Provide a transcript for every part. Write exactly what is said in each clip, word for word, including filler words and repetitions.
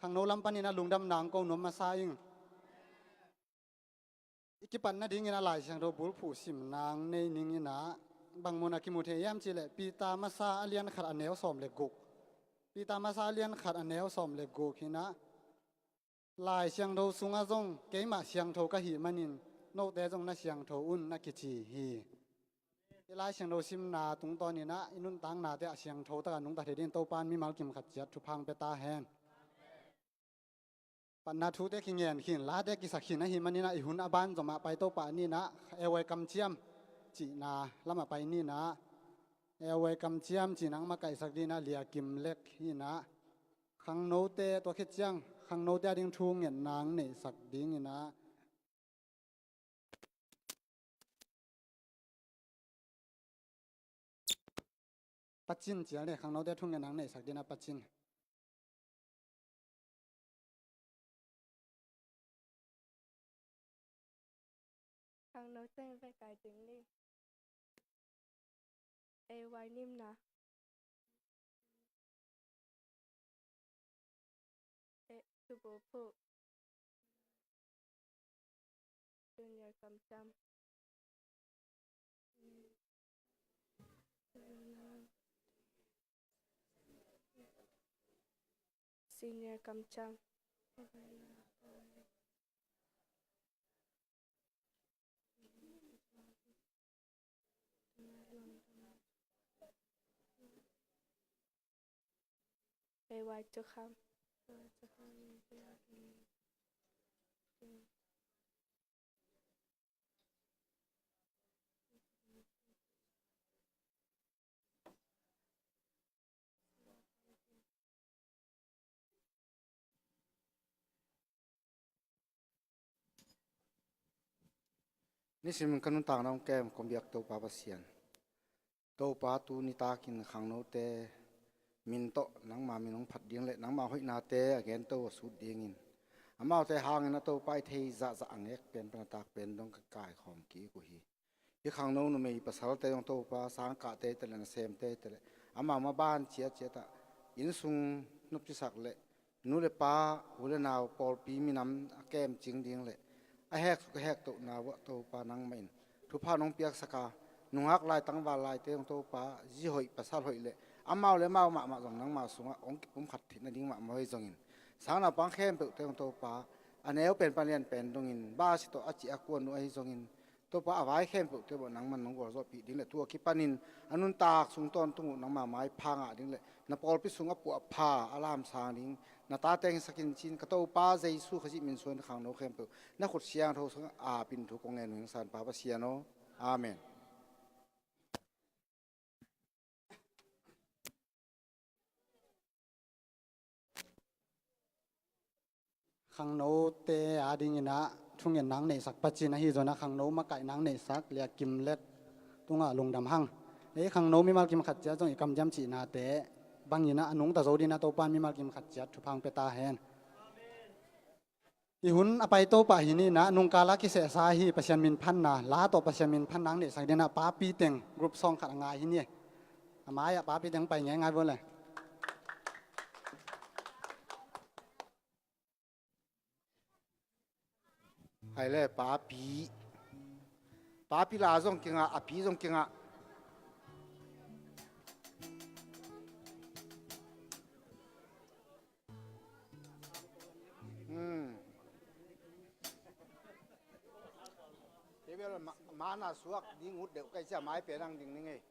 Khangno lam panin a lungdam nang ko nuam masa ing. I kipat nadingin a Lai Siangtho bulphuh sim nang nei ning in ah, bang mun a kimu thei hiam cih leh Peter masa a lian khat a neu sawm le guk. Peter masa a lian khat a neu sawm le guk hi in ah, Lai Siangtho sungah zong keimah siangtho ka hih manin note zong na siangtho un, na kici hi. I Lai Siangtho simna tungtawn in ah i nuntaknate ah siangtho takah nungta thei dingin Topa'n mimal kim khat ciat thupha hong pia ta hen. Patna thute kingen khin, late kisak khin ahih manin ah i hun a ban zomah pai to pah ni in ah, A Y Kamciam cihna lamah pai ni in ah, A Y Kamciam cih nang makaihsak ding in ah Lia Kim Lek hi in ah, khangnote, tua khit ciang khangnote a ding thu ngetna hong neihsak ding in ah, Pacin cial le khangnote thu ngetna hong neihsak ding in ah Pacin. Khangno teng vek kai ding ni. A Y Nimna. E, Tubu Phu. Junior Kamciam. Senior Kamciam. A Y Tukham. Nisim ka nuntakna hong kem kong biak Topa Pasian, Topa, tu nitakin khangnote min tawh nangma min hong phat ding le nangma hoihnate a gen to a sut dingin, amaute hangin a Topa i thei zahzah a ngek pen pan a tak pen dong ka kaikhawm kik uh hi. Hih khangno numei pasalte zong Topa, sangkahte hi ta leh, nasemte hi ta leh, amau maban ciatciat ah innsung nopcisak le nu le pa, u le nau, pawlpi minam a kemcing ding le a heksuk a hektohna uh ah Topa nangmah in thupha nong piaksak a, nungak lai tangval laite zong Topa, zi hoih pasal hoih le amau le amau mahmah zong nangma sungah hong kipumkhat theih nading mahmah ahi zongin, sang naupang khempeuhte zong Topa, a neu pen pan lian pen dongin basi tawh a cih a kuan uh ahi zongin, Topa, a vai khempeuhte bawh nangman nong gualzawhpih ding le tu a kipanin a nuntak sung tawntung uh nangma maipha ngah ding le na pawlpi sung a puahpha a lamsang ding na tate hong hisak in ci-in ka Topa Jesu Khazih min suangin khangno khempeuh na khut siangtho sungah apin thu kong ngen uh hing san, Pa Pasian aw. Amen. Khangnote adingin ah thungetna hong neihsak Pacin ahi zongin ah khangno makaihna hong neihsak Lia Kim Lek tungah lungdam hang. Ei khangno mimal kim khat ciat zong i kamciam cihnate bangin ah a nungta zo dingin ah Topa'n mimal kim khat ciat thupha hong pia ta hen. I hun a paito pah hi ni in ah, nungkal a kisehsa ahi Pasian minphatna, la tawh Pasian minphatna hong neihsak dingin ah Papi Teng group song khat a ngai hi ni. A mai-ah Papi Teng pai ngeingai vua le. Hai le, Papi. Papi la zong kingah, a pi zong kingah. Hmm. Kei bel ma-, mana suak ding ut deuh ka hih ciang mai pen ang ding ning ei.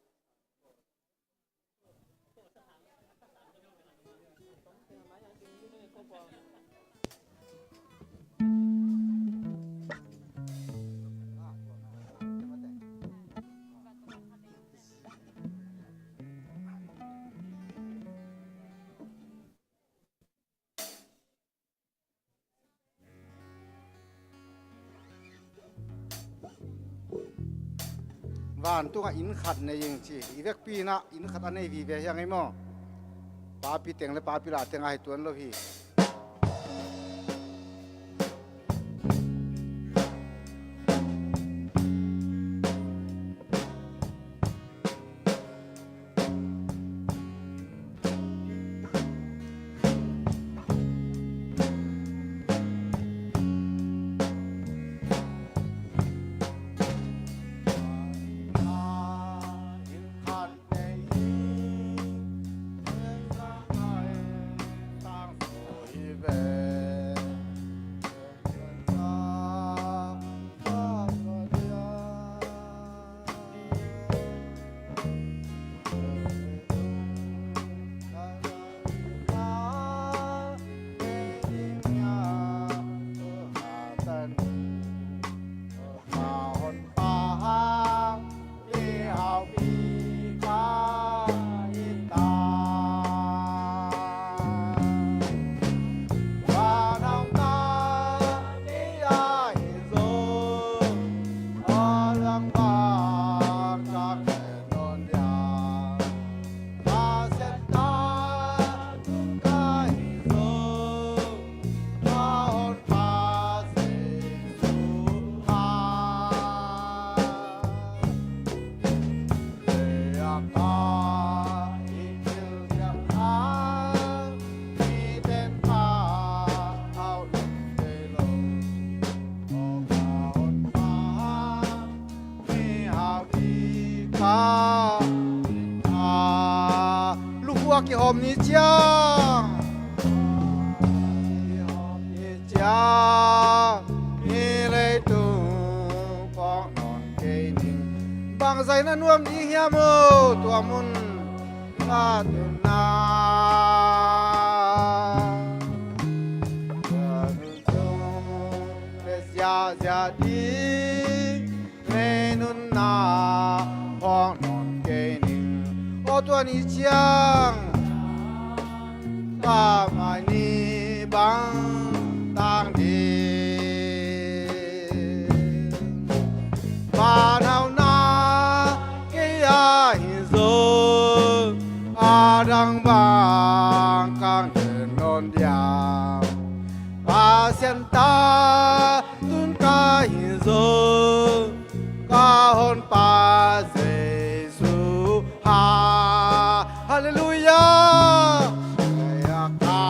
Vantungah inn khat nei ing ci. I vekpi in ah inn khat a nei vive hi a ngei maw? Papi Teng le Papi La Teng a hi tuan lo hi. Kihawm ni ciang, kihawm ni ciang, hih leitung phawk nawn kei ning. Bangzah in a nuam ding hiam aw, tua mun ka tun na. Tua mun sung le ziahziah ding, lei nunna phawk nawn kei ning. Aw tua ni ciang, ka mai ni bang tang ding. Vanhauna kei a hi zong, a dang bang ka ngen nawn diam. Pasian ta tun ka hi zong, ka Honpa Jesu ha. Halleluiah. Lei a ka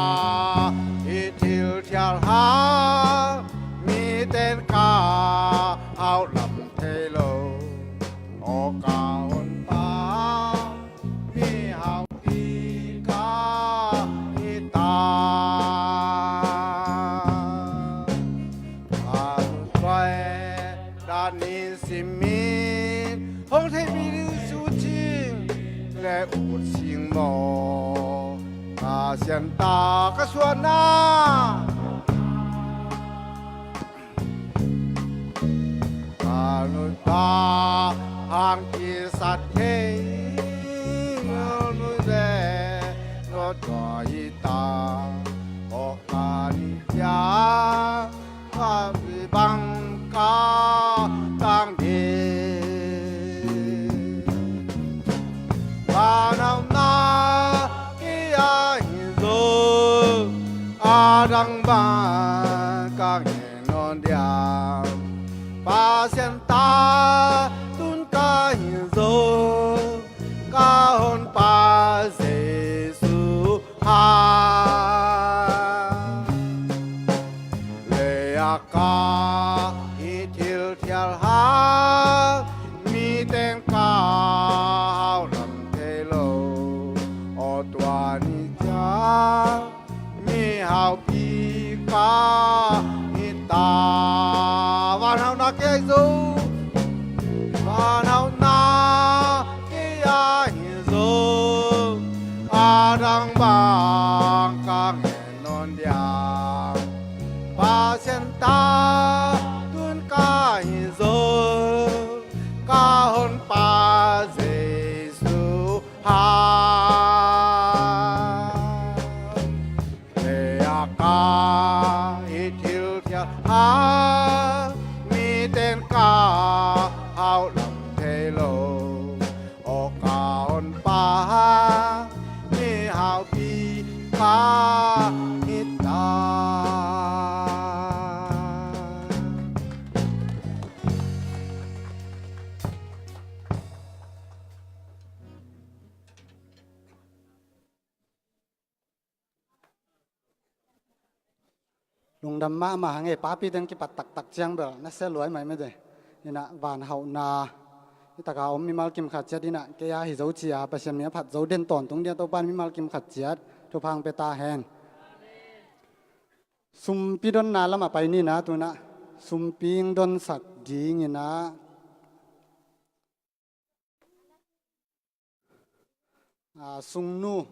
hi thilthial ha, miten ka hauh lam thei lo. Aw ka Honpa, mihaupi ka hi ta. A nunpai dan ni simin hong thei mi ding su cing le ut sing maw? Pasian ta ka suanna. Ka nunpa hang kisat thei, nunze nuntua hi ta, aw ka ni cia, ka bang ka tang ding. Vanhauna kei a hi zong, a dang bang ka ngen nawn diam. Pasian ta tun ka hi zong, ka Honpa Jesu ha. Lei a ka hi thilthial ha, miten ka hauh lam thei lo. Aw tua ni cia, mihaupi ka hi ta. Vanhauna kei a hi zong, vanhauna kei a hi zong, a dang bang ka ngen nawn diam. Pasian ta tun ka hi zong, ka Honpa Jesu ha. Lei a ka hi thilthial ha, miten ka hauh lam thei lo. Aw ka Honpa, mihaupi ka hi ta. Lungdam mahmah hang e, papi teng kipat taktak ciang bel na sia luai mai mede. Ina vanhauhna hi taka om mimal kim khat ciat ina kei a hi zo cia Pasian mi a phat zo den tawntung dia Topan mimal kim khat ciat thupha hong pia ta hen. Sumpi donna lam a pai nina tuna sumpi hong donsak ding ina. A, sungnu,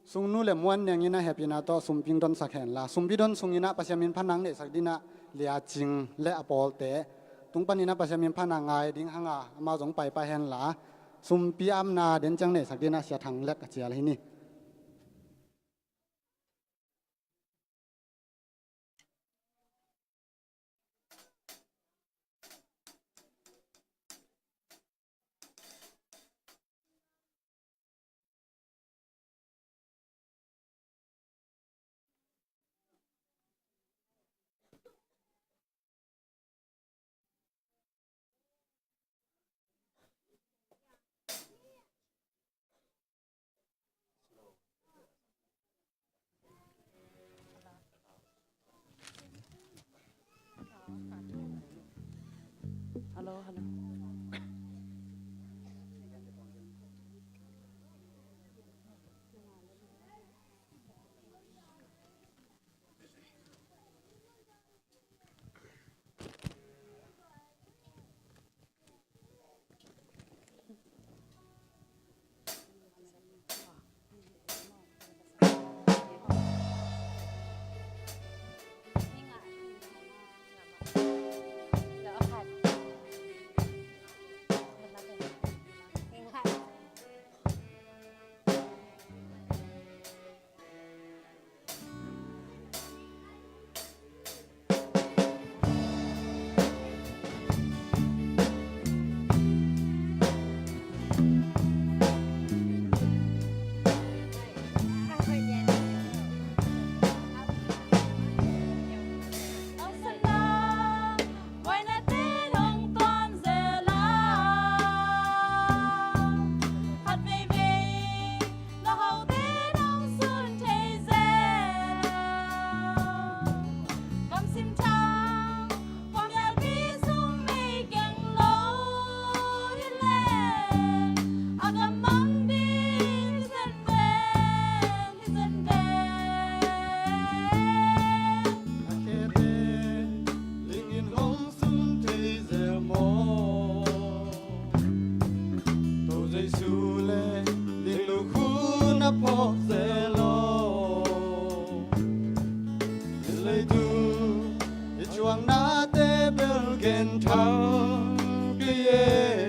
sungnu le muan neng ina hepina tawh sumpi hong donsak henla, sumpi don sung ina Pasian min phanang neihsak dina Lia Cing le a pawlte tung pan ina Pasian min phanang ngai ding hanga amau zong paipai henla, sumpi amna den ciang neihsak dina Sia Thang Lek a cial hi ni. Hello, hello. Leitung i thuaknate bel gen thang kei e,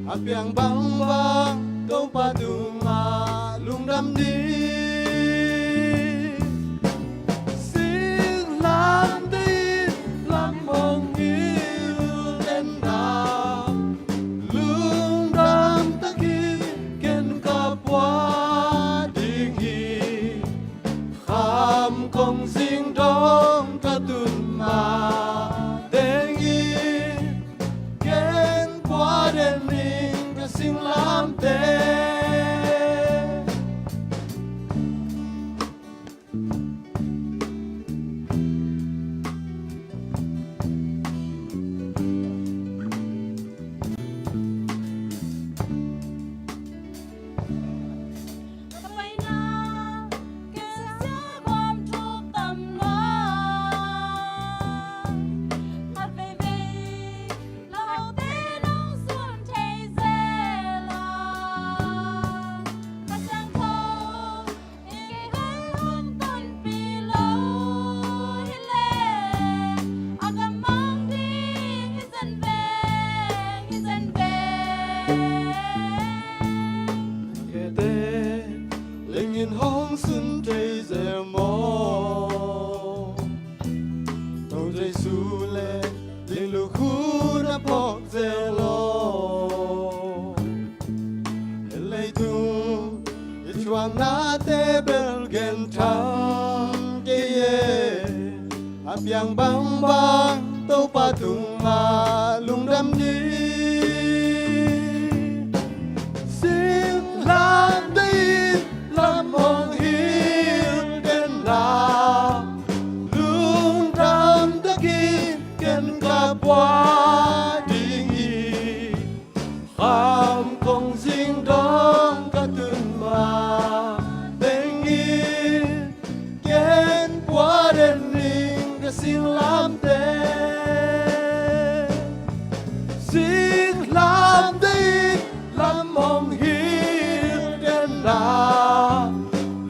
a piang bangbang Topa tungah lungdam ni. Singlamteh in lam hong hilh den la, lungdam takin ken ka pua ding hi. Kham kong zing dong ka tun ma teng in, ken pua den ning ka singlamteh. Lengin hong sun thei zel maw? Topa Jesu le linglu khun a phawk zel law. Leitung i thuaknate bel gen thang kei e, a piang bangbang Topa tungah lungdam ni. Singlamteh in lam hong hilh den la, lungdam takin ken ka pua ding hi. Kham kong zing dong ka tun ma teng in, ken pua den ning ka singlamteh. Singlamteh in lam hong hilh den la,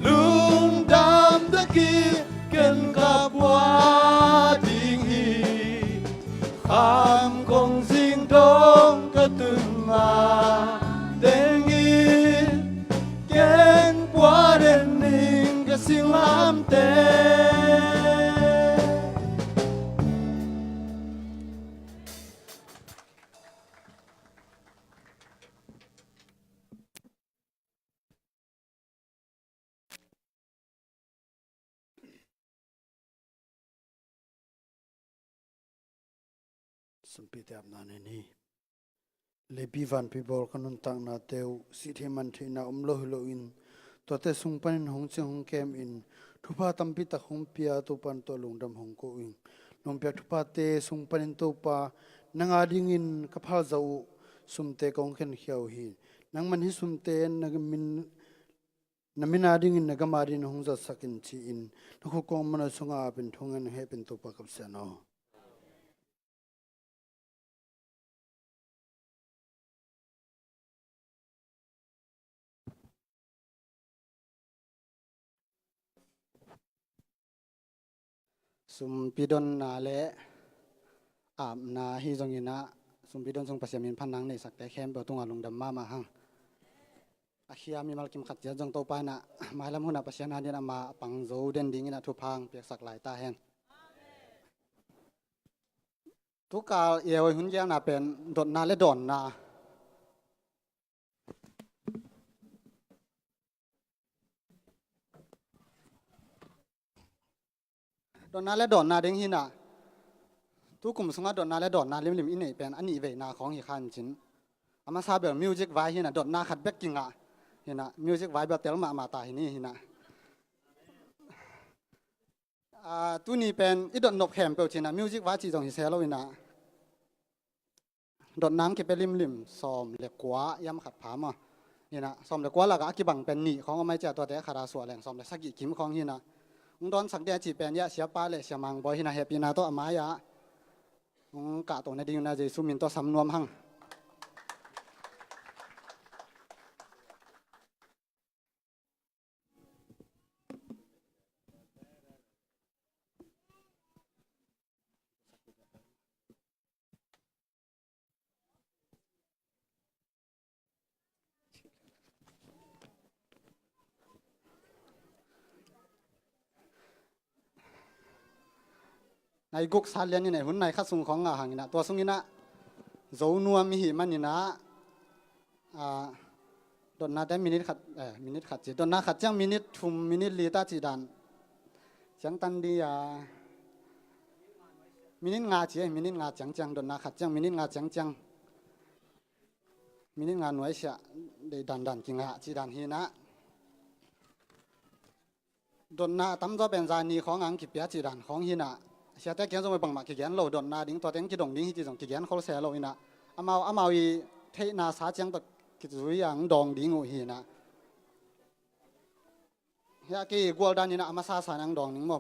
lungdam takin ken ka pua ding hi. Kham kong zing dong ka tun ma teng in, ken pua den ning ka singlamteh. Sumpite apna nei ni. Leipi vanpi bawl ka nuntaknate uh sih theih man theihna om lo hi loin, tuate sung panin hong cing hong kemin thupha tampi tak hong pia Topa in tua lungdam hong ko ing. Nong piak thuphate sung panin Topa, nang a dingin ka phalzau uh sumte kong khenkhia uh hi. Nangman hih sumte na min, na min a dingin na gam a dingin hong zatsak in ci-in na khut kong manawh sungah apin thungen hehpin Topa kapsian aw. Sumpi donna le apna hi zongin ah, sumpi don sung Pasian min phatna neihsakte khempeuh tungah lungdam mahmah hang. A khia mimal kim khat ciat zong Topa in ah mailam hunah Pasian a dingin ama a pang zo den dingin ah thupha hong piaksak lai ta hen. Tukal i hoih hun gelna pen dotna le dawnna. Dotna le dawnna ding hi na. Tukum sungah dotna le dawnna limlim i neih pen a nih veina khawng hi kha in cin. A masa bel music vai hi na, dotna khat bek kingah hi na, music vai bel tel mahmah ta hi ni hi na. Ah, tuni pen i dot nop khempeuh cin a, music vai cih zong hi se lo hi na. Dotna hong kipia limlim sawm le kua, yam khat pha maw. Hi na, sawm le kua lakah a kibang pen nih khawng om ai cia, tuate khat a suah leng sawm le sagih kim khawng hi na. Hong dawnsak dia cih pen ia siapa le siamang bawi hi na, hehpihna tawh a mai-ah hong kahto nading hi na, Jesu min tawh sam nuam hang. nai guk sat lian in ah, hun nai khat sung khawng ngah hang in ah, tua sung in ah zo nuam i hih manin ah, ah, dotnate minit khat, eh, minit khat ci, dotna khat ciang minit thum, minit li ta cih dan ciang tan ding a, minit nga ci, eh, minit nga ciangciang, dotna khat ciang minit nga ciangciang, minit nga nuaisiah deih dandan kingah cih dan hi in ah. Dotna a tamzaw pen zani khawng ang kipia cih dan khawng hi in ah, siate kiang zong bangmah kigen lo, dotna ding tua teng kidong ding hi ci zong kigen khol se lo in ah, amau amau i theihna sa ciang tawh kizui ang dawng ding uh hi in ah. Hiah kei gual dan in ah a masa sa in ang dawng ding maw.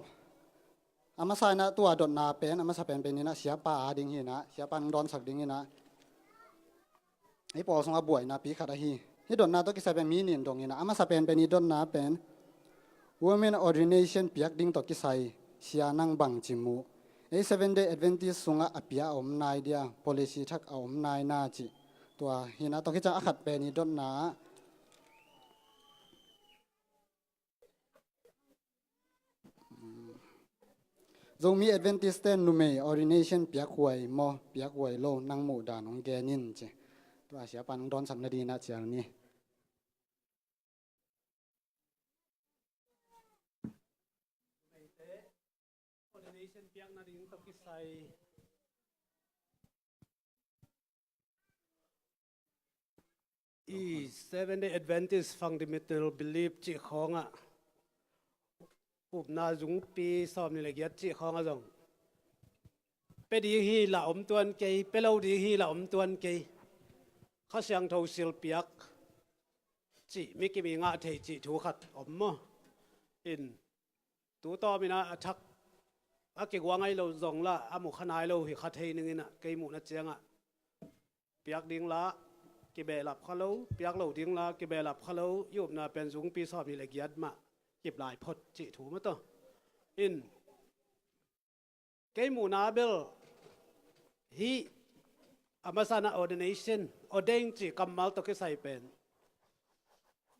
A masa in ah tua dotna pen, a masa penpen in ah siapa a ding hi in ah, siapa in ang dawnsak ding hi in ah. Ei pawl sungah buaina pi khat ahi. Hih dotna tawh kisai pen mi nih in dong in ah, a masa penpen i dotna pen women ordination piak ding tawh kisai sia nang bangci mu. Ei Seventh Day Adventist sungah a pia a om nai dia, policy thak a om nai na cih. Tua hi in ah, tua khit ciang a khat pen i dotna ah Zomi Adventist ten numei ordination piakhuai maw, piakhuai lo, nang muh dan hong gen in ci. Tua siapa in hong dawnsak nading in ah cial ni. Ordination piak nading tawh kisai i Seventh Day Adventist fundamental belief cih khawngah, upna zungpi sawm nih le giat cih khawngah zong, pia ding hi la om tuan kei, pia lo ding hi la om tuan kei, Kha Siangtho silpiak cih mi kim i ngah theih cih thu khat om maw. In tu tawm in ah a thak a kiguang ai lo zong lah a mu kha nai lo hi kha thei ning in ah, kei muhna ciangah piak ding lah kibehlap kha lo, piak lo ding lah kibehlap kha lo, i upna pen zungpi sawm nih le giat mah kip lai phot cih thu maw taw. In kei muhna bel hih a masa in ah ordination, ordain cih kammal tawh kisai pen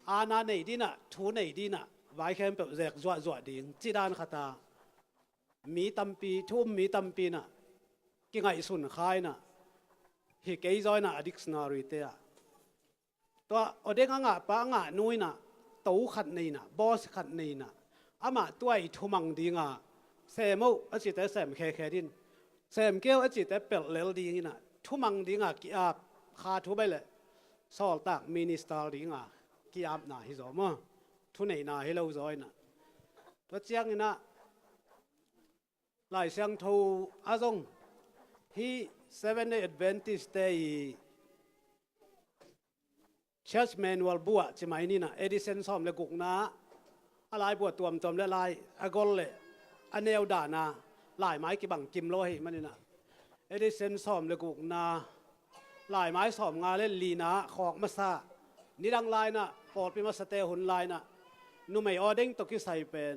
aana nei ding in ah, thu nei ding in ah, vai khempeuh zek zuahzuah ding cih dan khat a, mi tampi, thu um mi tampi in ah kingaihsun kha in ah, hi kei zaw in ah a dictionary te ah. Tua ordain a ngahpa a ngahnu in ah to khat nei in ah, boss khat nei in ah, amah tua i thumang ding a, sem oh a cite sem khekhe ding, sem kei oh a cite pelh lel ding in ah, thumang ding a ki-ap, kha thu baih leh sawltak minister ding a ki-apna hi zaw maw. Thuneihna hi lo zaw in ah. Tua ciang in ah Lai Siangtho ah zong hih Seventh Day Adventist te i Church Manual bu ah ci mai ni in ah, edition sawm le gukna, a laibu a tuamtuam le lai a gol le a neu dan a laimai kibang kim lo ahih manin ah, edition sawm le gukna, laimai sawmnga le lina khawk masa, nidang lai in ah, pawlpi masate hun lai in ah, numei ordain tawh kisai pen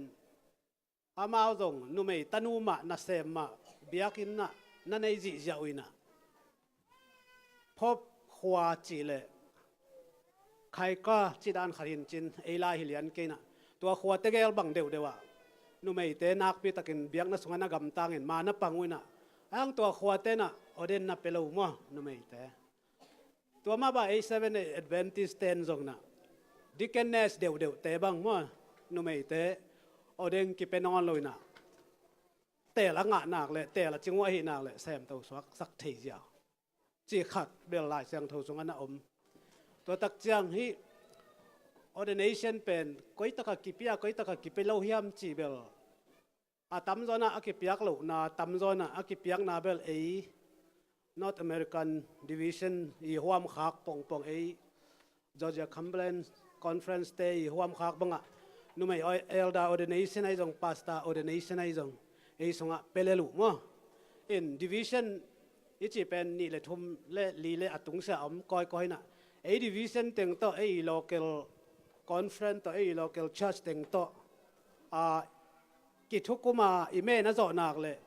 amau zong numei tanu mah, nasem mah, biakinn ah na nei zihziah uh in ah, Pope khua cih leh Khaika cih dan khat hi in cin, ei lai hi lian kei in ah, tua khua tegel bang deuhdeuh ah numeite nakpi takin biakna sungah na gamtang in ma na pang uh in ah, a hang tua khuate in ah ordain na pia lo maw numeite. Tua mah bang ei Seventh Day Adventist ten zong in ah, deaconess deuhdeuhte bang maw, numeite ordain kipia nawn lo in ah, teel a ngah nak leh, teel a cing uh ahih nak leh, semto suaksak thei ziau cih khat bel Lai Siangtho sungah na om. Tua tak ciang hih ordination pen koi tak a kipia, koi tak a kipia lo hiam cih bel a tamzaw in ah a kipiak lohna, tamzaw in ah a kipiakna bel ei North American Division i huamkhak pongpong, ei Georgia Cumberland Conference te i huamkhak bangah numei oi-, elder ordination ahi zong, pastor ordination ahi zong, ei sungah pia lel uh maw. In division i cih pen nih le thum le li le a tungsiah a om kawikawi in ah, ei division teng tawh, ei local conference tawh, ei local church teng tawh, a, kithukum a i men a zawh nak leh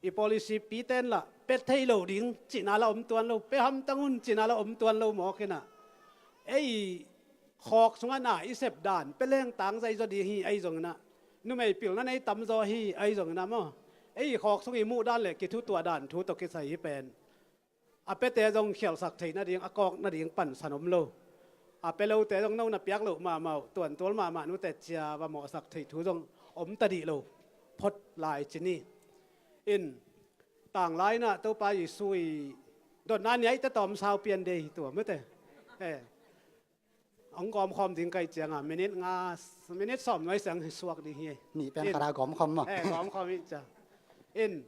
i policy pite in lah pia thei lo ding cihna lah om tuan lo, pia hamtang un cihna lah om tuan lo mawk in ah, ei khawk sungah na i sep dan pia leng tangzai zaw ding hi ahi zong in ah, numei pilna nei tamzaw hi ahi zong in ah maw, Ei i khawk sung i muh dan le kithutuah dan thu tawh kisai hi pen a pete zong khialhsak theih nading, a kawk nading pansan om lo. A pe lote zong no na piak loh mahmah uh, tuantual mahmah nute cia va mawhsak theih thu zong om ta dih lo phot lai ci ni. In tanglai inah Topa Jesu i dotna niaite tawm sau pian dei tua mute. Eh, hong gawmkhawm ding kai cianga minit nga, minit sawm nuai siang hi suak ding hi. Nih pen khat a gawmkhawm maw? Eh, gawmkhawm hi cia. In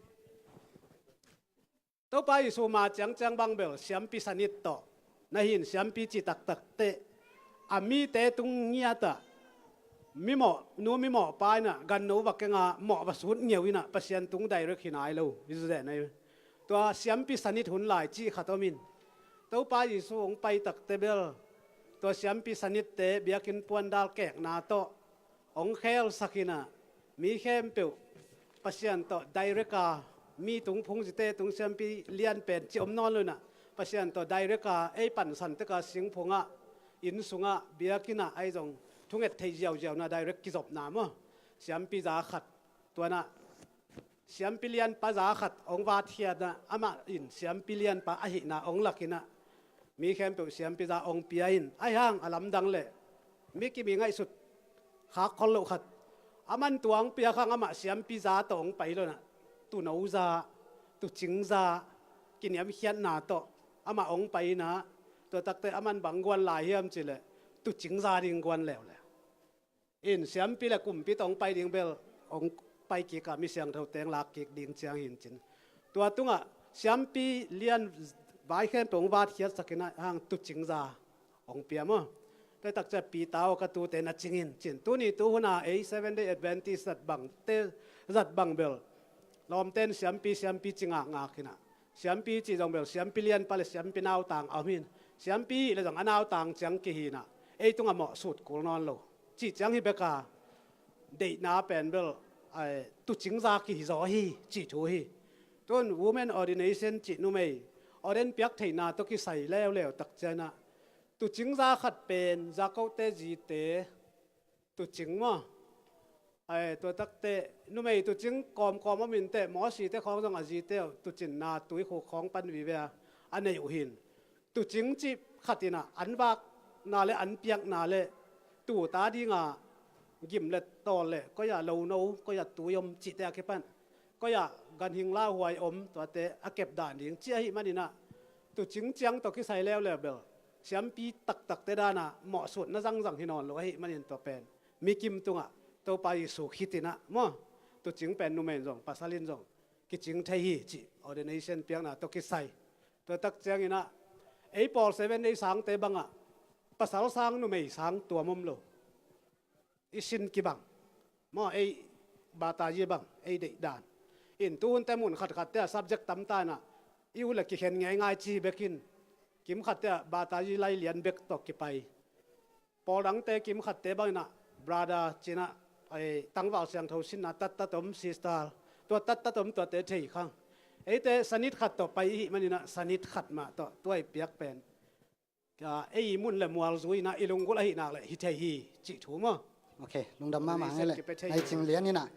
Topa Jesu ma ciangciang bang bel siampi sanit tawh na hin siampi ci taktak teh a mite tung ngiatah mimawh nu mimawh pa inah ganno va kenga mawh va sut ngeu inah Pasian tung direct hi nai lo hi zuzeh nai. Tua siampi sanit hun lai cih khat om in Topa Jesu hong pai takte bel tua siampi sanitte biakinn puandal kekna tawh hong khelsak inah mi khempeuh Pasian tawh direct a mi tung phungzite tung siampi lian pen ci om nawn lo inah Pasian tawh direct a ei pansan teka singphungah inn sungah biakinnah ahi zong thunget theih ziauziauna direct kizopna maw? Siampi za khat tuanah siampi lianpa za khat hong vatkhiatna amah in siampi lianpa ahihna hong lakinah mi khempeuh siampi za hong pia in ahi hang a lamdang le mi kim i ngaihsut khak khol loh khat aman tua hong pia khang amah siampi za tawh hong pai lonah tuno za, tucing za, kiniamkhiatna tawh amah hong pai inah tua takte aman bang guan lai hiam cileh tucing za ding guan leuleu. In siampi le kumpi tawh hong pai ding bel hong pai kikah mi siangtho teng lak kik ding ciang hin cin. Tua tungah siampi lian vai khempeuh hong vatkhiatsak inah hang tucing za hong pia maw? Tua takcia Peter aw ka tute na cingin cin. Tuni tuhuna ei Seven Day Adventist zat bangte zat bang bel lawmten siampi siampi ci ngakngak inah siampi cih zong bel siampi lianpa le siampi nautang a om hin siampi hih le zong a nautang ciang kihinah ei tungah mawh sut kul nawn lo. Cih ciang hi beka deihna pen bel tucing za kihi zaw hi cih thu hi. Tun women ordination cih numei ordain piak theihna tawh kisai leuleu takcianah tucing za khat pen Jakote zite tucing maw? Ai, tua takte numei tucing kawmkawm om inteh Mosite khawng zong a zite uh tucinna tuikhuk khawng pan vive a a neih uh hin tucing cih khat inah an vakna le an piakna le tuta dinga gim le tawl le koi-ah lono koi-ah tui om cihte a kipan koi-ah ganhing lauhuai om tuate a kepdan ding ci ahih maninah tucing ciang tawh kisai leuleu bel siampi taktakte dana mawhsutna zangzang hi nawn lo ahih manin tua pen mikim tungah Topa Jesu khitinah maw? Tucing pen numei in zong pasal in zong kicing thei hi cih ordination piakna tawh kisai. Tua tak cianginah ei pawl Seven Day sangte bangah pasal sang numei sang tuam om lo. I sin kibang maw, ei batayi bang ei deihdan in tuhunte mun khatkhatte a subject tamta inah i uh le kikhen ngeingai ci bekin kimkhatte ah batayi lai lian bek tawh kipai. Pawl dangte kimkhatte banginah brother cinah tangval siangtho sinna tattat om, sister tua tattat om, tuate thei khang. Eite sanit khat tawh pai ihih maninah sanit khat mah tawh tua i piak pen ei mun le mual zui inah i lunggulh ahih nak le hi thei hi cih thu maw? Ok, lungdam mahmah hang le. Ai cing lian inah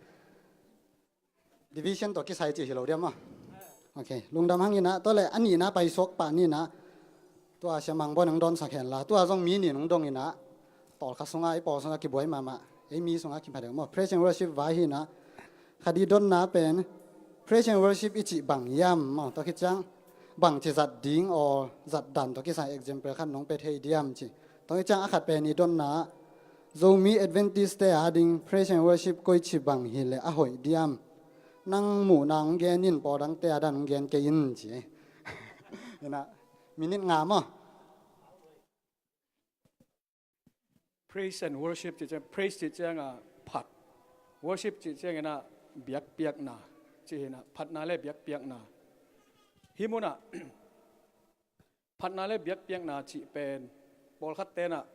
division tawh kisai cih hi lo diam maw? Ok, lungdam hang inah tua le a nihna paisuak pah ninah tua siamang bawn hong dawnsak hen la tua zong mi nih hong dong inah tawlkha sungah i pawl sungah kibuai mahmah ei mi sungah kipha deuh maw? Praise and worship vai hinah khat i dotna pen praise and worship i cih bang hiam maw? Tua khit ciang bangci zat ding aw zat dan tawh kisai example khat nong pe thei diam ci. Tua khit ciang a khat pen i dotna Zomi Adventist te ading praise and worship koici bang hileh a hoih diam? Nang muhna hong gen in, pawl dangte adan hong gen kei in ci. Inah minute nga maw? Praise and worship cih ciang, praise cih ciangah phat, worship cih cianginah biakpiakna cih hinah phatna le biakpiakna. Hih munah phatna le biakpiakna cih pen pawlkhat tenah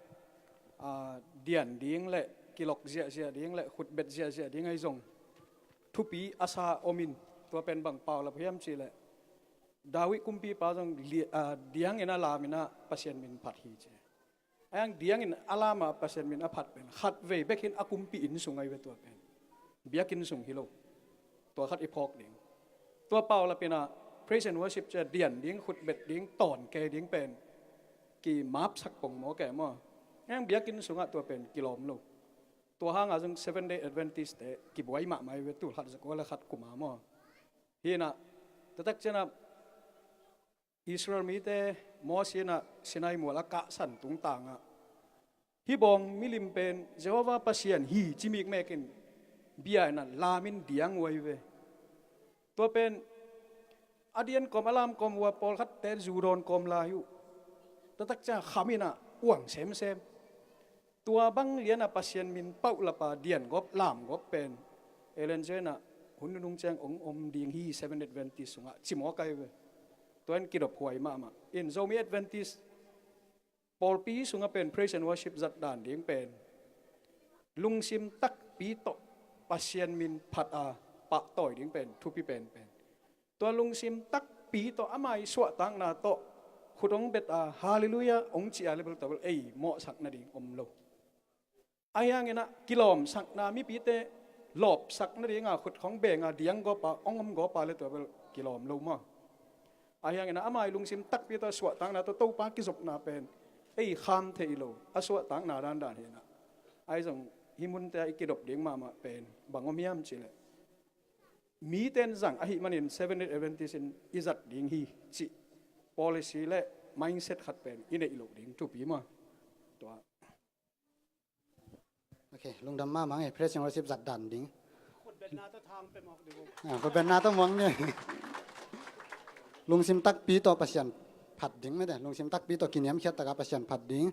dian ding le kilok ziahziah ding le khutbet ziahziah ding ahi zong thupi a sa omin tua pen bang paulap hiam cihleh David kumpipa zong diangin a laminah Pasian min phat hi ci. Ayang diangin a lama Pasian min a phat pen khatvei bekin a kumpi inn sung ahi ve tua pen. Biakinn sung hi lo. Tua khat i phawk ding. Tua paulap inah praise and worship cia dian ding, khutbet ding, tawn kei ding pen kimapsak pong maw, kei maw? Nang biakinn sungah tua pen kilawm lo. Tua hangah zong Seven Day Adventist te kibuai mahmah hi ve, tul khat zakua le khat kuma maw. Hinah, tua tak cianah Israel mite Moses inah Sinai mual a kahsan tungtangah hih bawng milim pen Jehovah Pasian hi ci mikmekin bia inah lamin diang uh ahi ve. Tua pen a dian kawm a lam kawm uh a, pawlkhatte zu dawn kawm lai uh. Tua tak ciang kham inah uang semsem. Tua bang lianah Pasian min paulap a dian gawp, lam gawp pen Ellen White inah hun nunung ciang hong om ding hi, Seven Adventist sungah ci mawk ahi ve. Tua in kidop huai mahmah. In Zomi Adventist pawlpi sungah pen praise and worship zat dan ding pen lungsim takpi tawh Pasian min phat a pahtawi ding pen thupi penpen. Tua lungsim takpi tawh ama ii suahtakna tawh khut hong bet a, Halleluiah hong ci a, le bel tua bel ei mawhsak nading om lo. Ahi hanginah kilawmsakna, mipite lawpsak nadinga khut khong benga diang gawpa hong om gawpa le tua bel kilawm lo maw? Ahi hanginah ama ii lungsim takpi tawh a suahtakna tawh Topa kizopna pen ei kham thei lo, a suahtakna dandan hinah. Ahi zong hih munte ah i kidop ding mahmah pen bang om hiam cihleh, mite in zang ahih manin Seven Day Adventist in i zat ding hi cih policy le mindset khat pen i neih loh ding thupi maw? Tua. Ok, lungdam mahmah e, praise and worship zat dan ding. Khutbetna tawh thang pe mawk ding. Ah, khutbetna tawh muang ni. Lungsim takpi tawh Pasian phat ding mete, lungsim takpi tawh kiniamkhiat taka Pasian phat ding.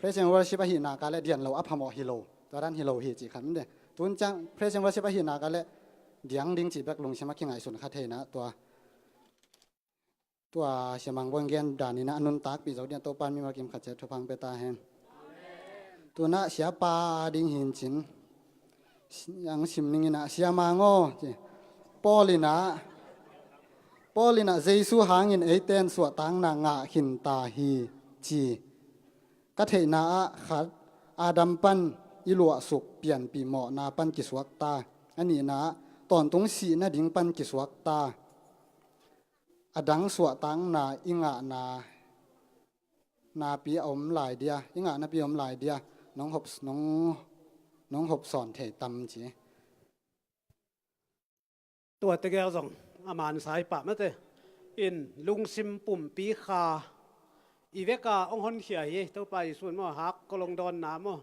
Praise and worship ahih nak leh dian lo a phamawh hi lo, tua dan hi lo hi cih khat mete. Tun ciang praise and worship ahih nak leh diang ding cih bek lungsim a kingaihsun kha thei inah tua. Tua Sia Mang Bawi in gen dan inah a nuntakpih zo ding a, Topa in mimal kim khat ciat thupha hong pia ta hen. Tunah siapa a ding hi in cin, ang sim ning inah, Sia Mang aw, ci. Paul inah, Paul inah Jesu hangin eite in suahtakna ngah khin ta hi, ci. Ka theihna ah khat, Adam pan i luahsuk pianpih mawhna pan kisuak ta. A nihna ah tawntung sih nading pan kisuak ta. A dang suahtakna i ngahna napi a om lai dia, i ngah napi a om lai dia, nong hop, nong, nong hop sawn thei tam ci. Tua tegel zong a mansa hi pah mate. In lungsim pumpi kha i veka hong honkhia hi, Topa Jesu in maw, hak kolong dawnna maw.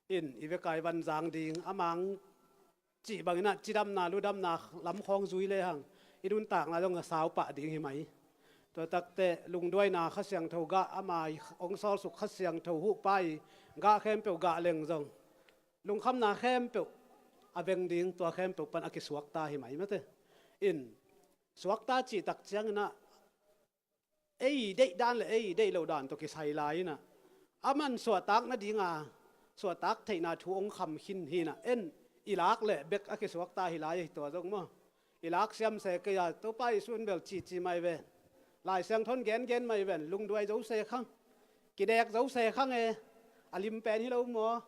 In i veka i vanzang ding a mang cih bangin ah cidamna ludamna lam khawng zui lehang i nuntakna zong a sau pah ding hi mai. Tua takte lungduaina Kha Siangtho gah, ama i hong sawlsuk Kha Siangtho huhpa i gah khempeuh gah leng zong lungkhamna khempeuh a veng ding, tua khempeuh pan a kisuakta hi mai mate. In suakta cih tak ciangin ah ei deih dan le ei deih loh dan tawh kisai lai inah, aman suahtak nadinga suahtak theihna thu hong kham khin hi inah, en i lak leh bek a kisuakta hi lai ahi tua zong maw. I lak siam se kei a, Topa Jesu in bel cici mai ve. Lai Siangtho in gengen mai ven, lungduai zo se khang, kidek zo se khang e, a lim pen hi lo maw,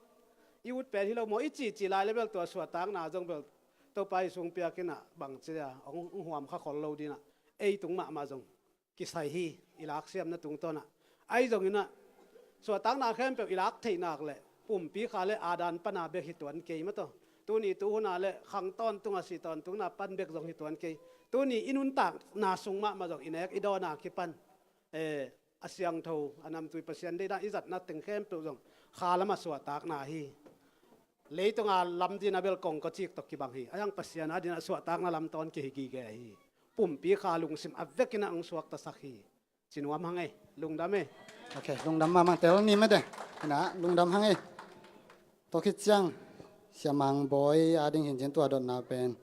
i ut pen hi lo maw, i cici lai le bel tua suahtakna zong bel Topa Jesu hong piak inah bangci a hong, hong huam kha khol lo dinah ei tung mahmah zong kisai hi, i lak siamna tungtawnah. Ahi zonginah suahtakna khempeuh i lak theih nak leh pumpi kha le Adam pana bek hi tuan kei mataw. Tuni tuhuna le khang tawntunga si tawntungna pan bek zong hi tuan kei. Tuni i nuntakna sung mahmah zong i nek i dawna kipan, eh, a siangtho, a namtui Pasian deihdan i zatna teng khempeuh zong kha lama suahtakna hi. Leitunga lam dina bel kongkawcik tawh kibang hi. A yang Pasian a dina suahtakna lam tawn kihi gige hi. Pumpi kha lungsim a vekinah hong suaktasak hi. Ci nuam hang ei, lungdam ei. Ok, lungdam mahmah, tel ni mete. Ina, lungdam hang ei. Tua khit ciang Sia Mang Bawi a ding hin cin tua dotna pen,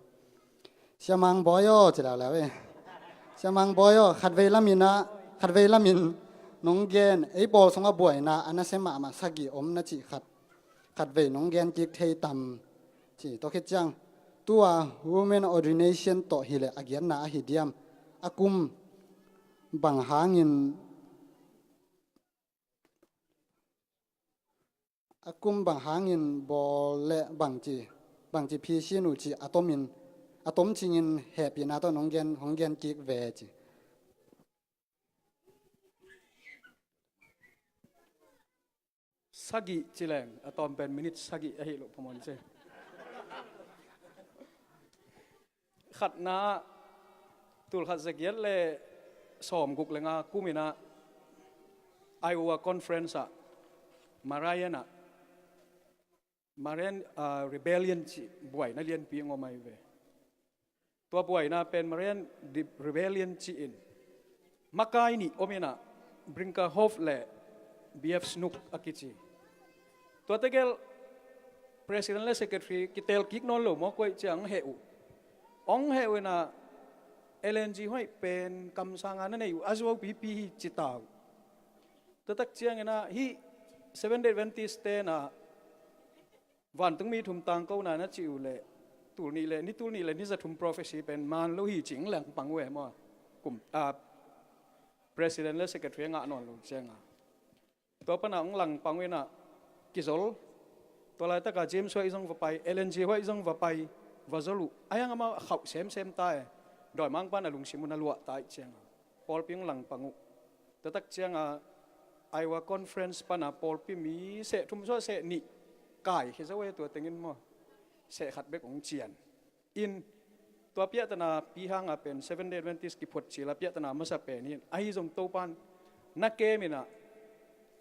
Sia Mang Bawi aw, ci leuleu ei. Sia Mang Bawi aw, khatvei lamin ah, khatvei lamin nong gen, ei pawl sungah buaina a nasia mahmah sagih om na cih khat, khatvei nong gen kik thei tam, ci. Tua khit ciang tua women ordination tawh hileh a giatna ahi diam? A kum bang hangin, a kum bang hangin bawl le bangci, bangci phi sin uh ci a tomin, a tom cingin hehpihna tawh hong gen, hong gen kik ve ci. Sagih ci leng a tawm pen minit sagih ahi lo phamawh ci. Khatna ah tulkhat zagiat le sawmguk le nga kum in ah Iowa Conference ah Marian ah Marian, ah, Rebellion cih buaina lianpi ngom ahi ve. Tua buaina pen Marian Rebellion ci-in makai nih om in ah Brinkerhoff le B F Snook a kici. Tua tegel President le Secretary kitel kik nawn lo maw, kuai ciang hong heh uh. Hong heh uh in ah Ellen G White pen kamsang a na nei uh a zuau pipi hi ci ta uh. Tua tak ciangin ah hih Seventh Day Adventist te in ah vantungmi thum tangkona na cih uh leh tul nih le, ni tul nih le ni za thum prophecy pen man lo hi ci hong langpang uh e maw. Kum, ah, President le Secretary a ngah nawn lo ciang a, tua pan ah hong langpang uh in ah kizol. Tua laitak ah James White zong va pai, Ellen G White zong va pai, va zol uh. A hiang amah a khauh semsem ta e. Dawimangpa in a lungsim uh na luah ta ih ciang a pawlpi hong langpang uh. Tua tak ciang a Iowa Conference pan a pawlpi mi seh thum suah seh nih kaikhia zo e, tua tengin maw, seh khat bek hong cian. In tua piahtana pi hang a pen Seventh Day Adventist kiphuat cil a piahtana masa pen hi in, ahi zong Topan na kem in ah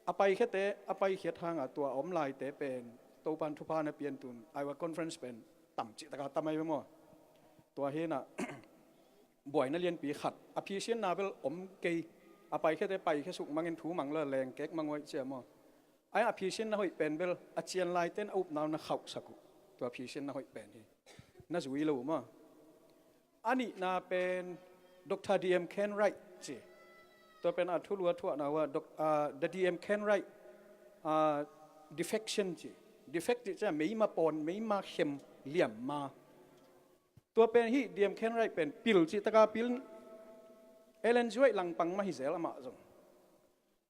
a paikhiate, a paikhiat hang a tua a om laite pen Topan thupha na pian tun Iowa Conference pen tam cihtak a tam ahi ve maw. Tua hi in ah buaina lianpi khat, a phisinna bel om kei, a paikhiate paikhia suk mangin thu mang lo a lengkek mang uh aih cia maw. Ai a phisinna hoih pen bel a cian laite in a upna uh na khauhsak uh. Tua phisinna hoih pen hi, na zui lo uh maw. A nihna pen Doctor D M Kenwright ci. Tua pen a thulu a thuahna uh ah Doc-, ah, The D M Kenwright, ah, Defection ci. Defect cih ciang meima pawn, meima khem, liamma. Tua pen hih D M Kenwright pen pil cihtak a pil, Ellen G White langpang mah hi zel amah zong.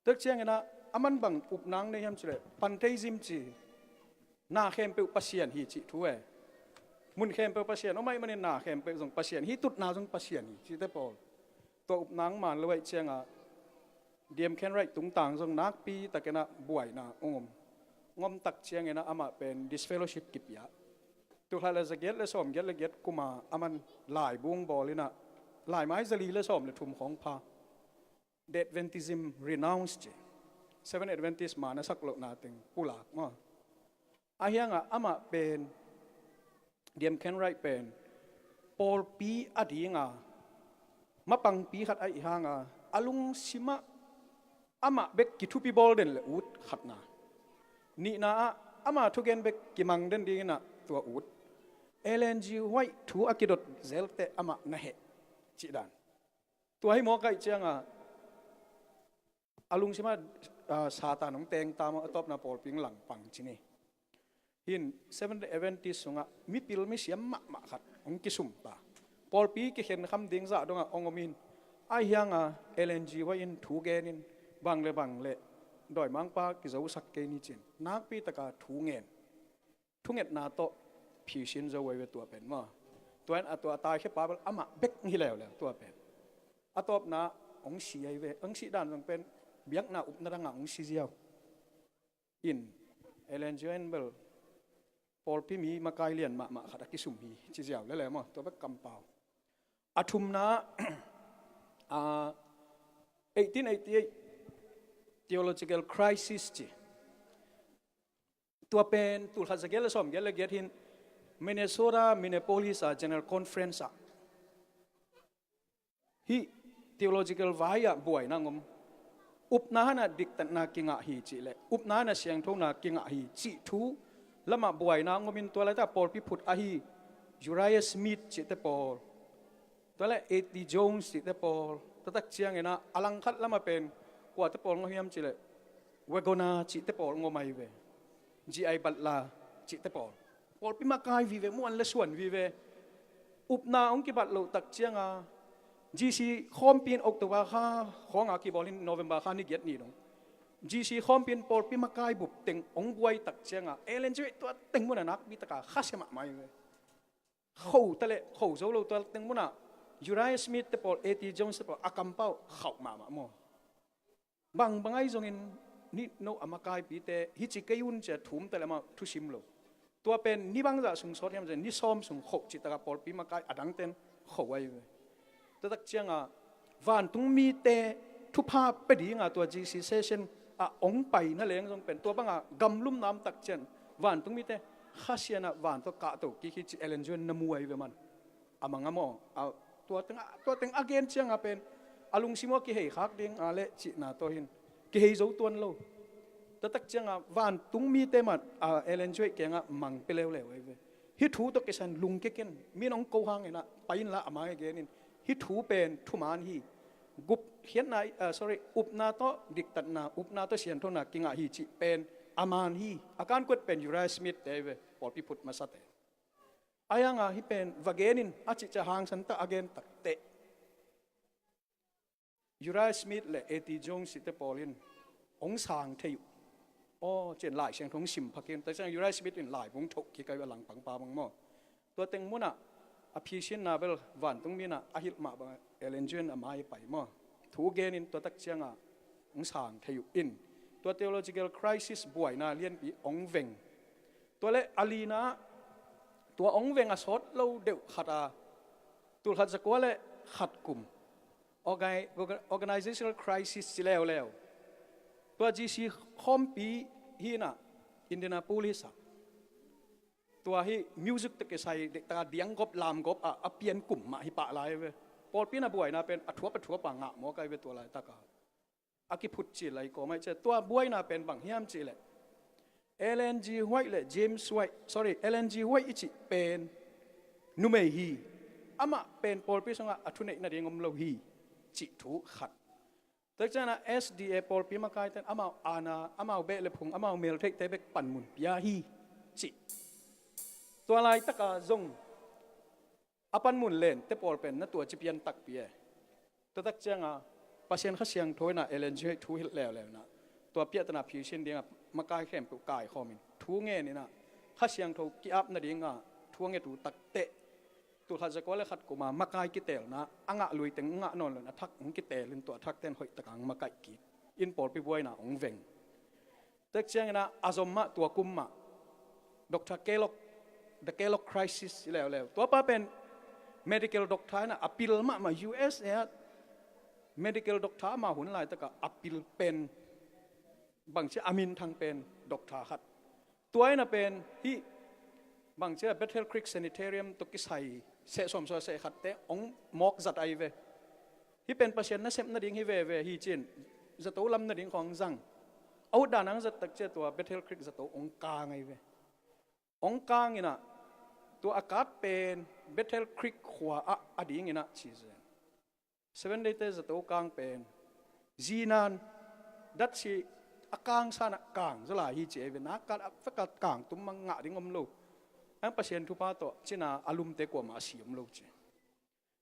Tua tak ciangin ah aman bang upna hong nei hiam cih leh pantheism ci, na khempeuh Pasian hi cih thu e. Mun khempeuh Pasian om ahih manin na khempeuh zong Pasian hi, tutna zong Pasian hi cihte pawl. Tua upna hong man lo ahih ciang a D M Kenwright tungtang zong nakpi takin ah buaina hong om. Hong om tak ciangin ah amah pen disfellowship kipia. Tulkhat le zagiat le sawmgiat le giat kum a aman laibu hong bawl in ah, laimai zali le sawm le thum khawng pha, The Adventism Renounced ci, Seventh Adventist ma na sak lohna teng pulak maw. A hiang a amah pen, D M Kenwright pen pawlpi a ding a mapangpi khat ahih hang a, a lungsim ah amah bek kithupi bawl den le ut, khatna. Nihna ah ama thugen bek kimang den dingin ah tua ut. Ellen G White thu a kidot zel teh amah na heh cih dan. Tua hi mawk ahih ciang a, a lungsim ah, ah, Satan hong teng ta maw, a tawpna pawlpi hong langpang ci ni. Hih Seventh Day Adventist sungah mipil misiam mahmah khat hong kisum ta. Pawlpi kikhen kham ding zah dongah hong om in, a hiang a Ellen G White in thu gen in, bang le bang le dawimangpa kizosak kei ni ci-in nakpi taka thu ngen. Thungetna tawh phisin zo uh ahi ve tua pen maw. Tua in a tua a taikhia pa bel amah bek hi leuleu tua pen. A tawpna hong si ahi ve, hong sih dan zong pen biakna upna dangah hong si ziau. In Ellen G White bel pawlpi mi makai lian mahmah khat a kisum hi ci ziau lele maw, tua bek kampau. A thumna, ah, eighteen eighty-eight theological crisis ci. Tua pen tulkhat zagiat le sawmgiat le giat hi-in Minnesota, Minneapolis a General Conference ah hih theological vai-ah buaina hong om. Upna hanah diktatna kingah hi cih le upna hanah siangthona kingah hi cih thu lamah buaina hong om in, tua laitak pawlpi phut ahi Uriah Smith cihte pawl, tua le A T Jones cihte pawl, tua tak ciangin ah a langkhat lamah pen kuate pawl hong om hiam cih le Waggoner cihte pawl hong om ahi ve. G I Butler cihte pawl, pawlpi makai vive, muan le suan vive. Upna hong kibat loh tak ciang a, G C khawmpi in October kha khawng a kibawl in November kha ni giat ni dong, G C khawmpi in pawlpi makai bup teng hong buai tak ciang a, Ellen G White tua teng mun a nakpi taka khasia mahmah hi ve. Kho ta leh kho zo lo, tua teng munah Uriah Smith te pawl, A T Jones te pawl a kampau khauh mahmah maw. Bang bang ahi zongin ni no a makaipite hici kei un ci-a thum ta leh amau thusim lo. Tua pen ni bangzah sung sawt hiam ci-a ni sawm sung kho cih takah pawlpi makai a dangten kho ahi ve. Tua tak ciangah vantungmite thupha pia dinga tua G C session ah ong pai na leng zong pen tua banga gamlumna om tak ciang vantungmite Kha Sianah van tawh kahto kik hi ci Ellen G White na mu ahi ve man. A mang a maw, a, tua teng a, tua teng a gen cianga pen a lungsim uh a kihei khak ding a leh cihna tawh hin kihei zo tuan lo. Tua tak cianga vantungmite mah a Ellen G White kiangah mang pia leuleu ahi ve. Hih thu tawh kisai in lungkia ken, min ong ko hang inah pai inla a mai a gen in, hih thu pen thuman hi. Gupkhiatna, ah, sorry, upna tawh diktatna, upna tawh sianthona kingah hi cih pen a man hi. A kan kuat pen Uriah Smith te ahi ve, pawlpi phut masate. A yanga hih pen va gen in a cih ciang hangsan tak a gen takteh Uriah Smith le A T Jones te pawl in ong sang thei uh. Aw, cian Lai Siangtho ong sim pha kei un. Tua ciang Uriah Smith in lai bung thoh kik ahi a langpang pa bang maw. Tua teng munah a phisinna bel vantungmi inah a hilh mah bang Ellen G White a mai a pai maw. Thu gen in tua tak cianga ong sang thei uh in. Tua theological crisis buaina lianpi ong veng. Tua le a lina tua ong veng a sawt lo deuh khat a, tulkhat zakua le khat kum orga-, organizational crisis ci leuleu. Tua G C khawmpi hi inah Indianapolis ah tua hih music tawh kisai deihtaka dianggop lamgop ah a pian kum mah hi pah lai ve. Pawlpi in a buaina pen a thuap a thuap a ngah mawk ahi ve tua laitaka. A kiphut ci lai kawm ahi ciah tua buaina pen bang hiam cihleh Ellen G White le James White, sorry, Ellen G White i cih pen numei hi. Amah pen pawlpi sungah a thuneih nading om lo hi cih thu khat. Tua ciangah S D A pawlpi makaiten amau aana, amau beh le phung, amau meltheihte bek panmun pia hi cih. Tua laitaka zong a panmun len te pawl pen na tua ci pian takpi e. Tua tak cianga Pasian Kha Siangtho inah Ellen G White thu hilh leuleu inah tua piahtana phisin dinga makai khempeuh kaikhawmin thu ngen inah Kha Siangtho ki-ap nadinga thu a nget uh takteh tulkhat zakua le khat kuma makai kiteelna a ngah lui teng ngah nawn lo in a thak ong kiteel in tua a thakten hoih taka ong makaih kik in pawlpi buaina ong veng. Tek ciangin ah a zom mah tua kum mah Doctor Kellogg, the Kellogg crisis leuleu. Tua pa pen medical doctor inah a pil mahmah U S A ah medical doctor amah hun laitakah a pil pen bangci a minthang pen doctor khat. Tua inah pen hih bangci a Bethel Creek Sanitarium tawh kisai seh sawmsua seh khatte ong mawk zat ahi ve. Hih pen Pasian nasep nading hi veve hi cin zato lam nading khawng zang. A utdan ang zat tak cia tua Bethel Creek zato ong kang ahi ve. Ong kang inah tua a kat pen Bethel Creek khua ah a ding inah ci zen. Seven Day te zato kang pen zinan datsi a kang sanah kang zaw lai hi ci ahi ve. Nakat a feka kang tum mang ngah ding om lo. Ang Pasian thupha tawh cina a lumte kuamah a si om lo ci.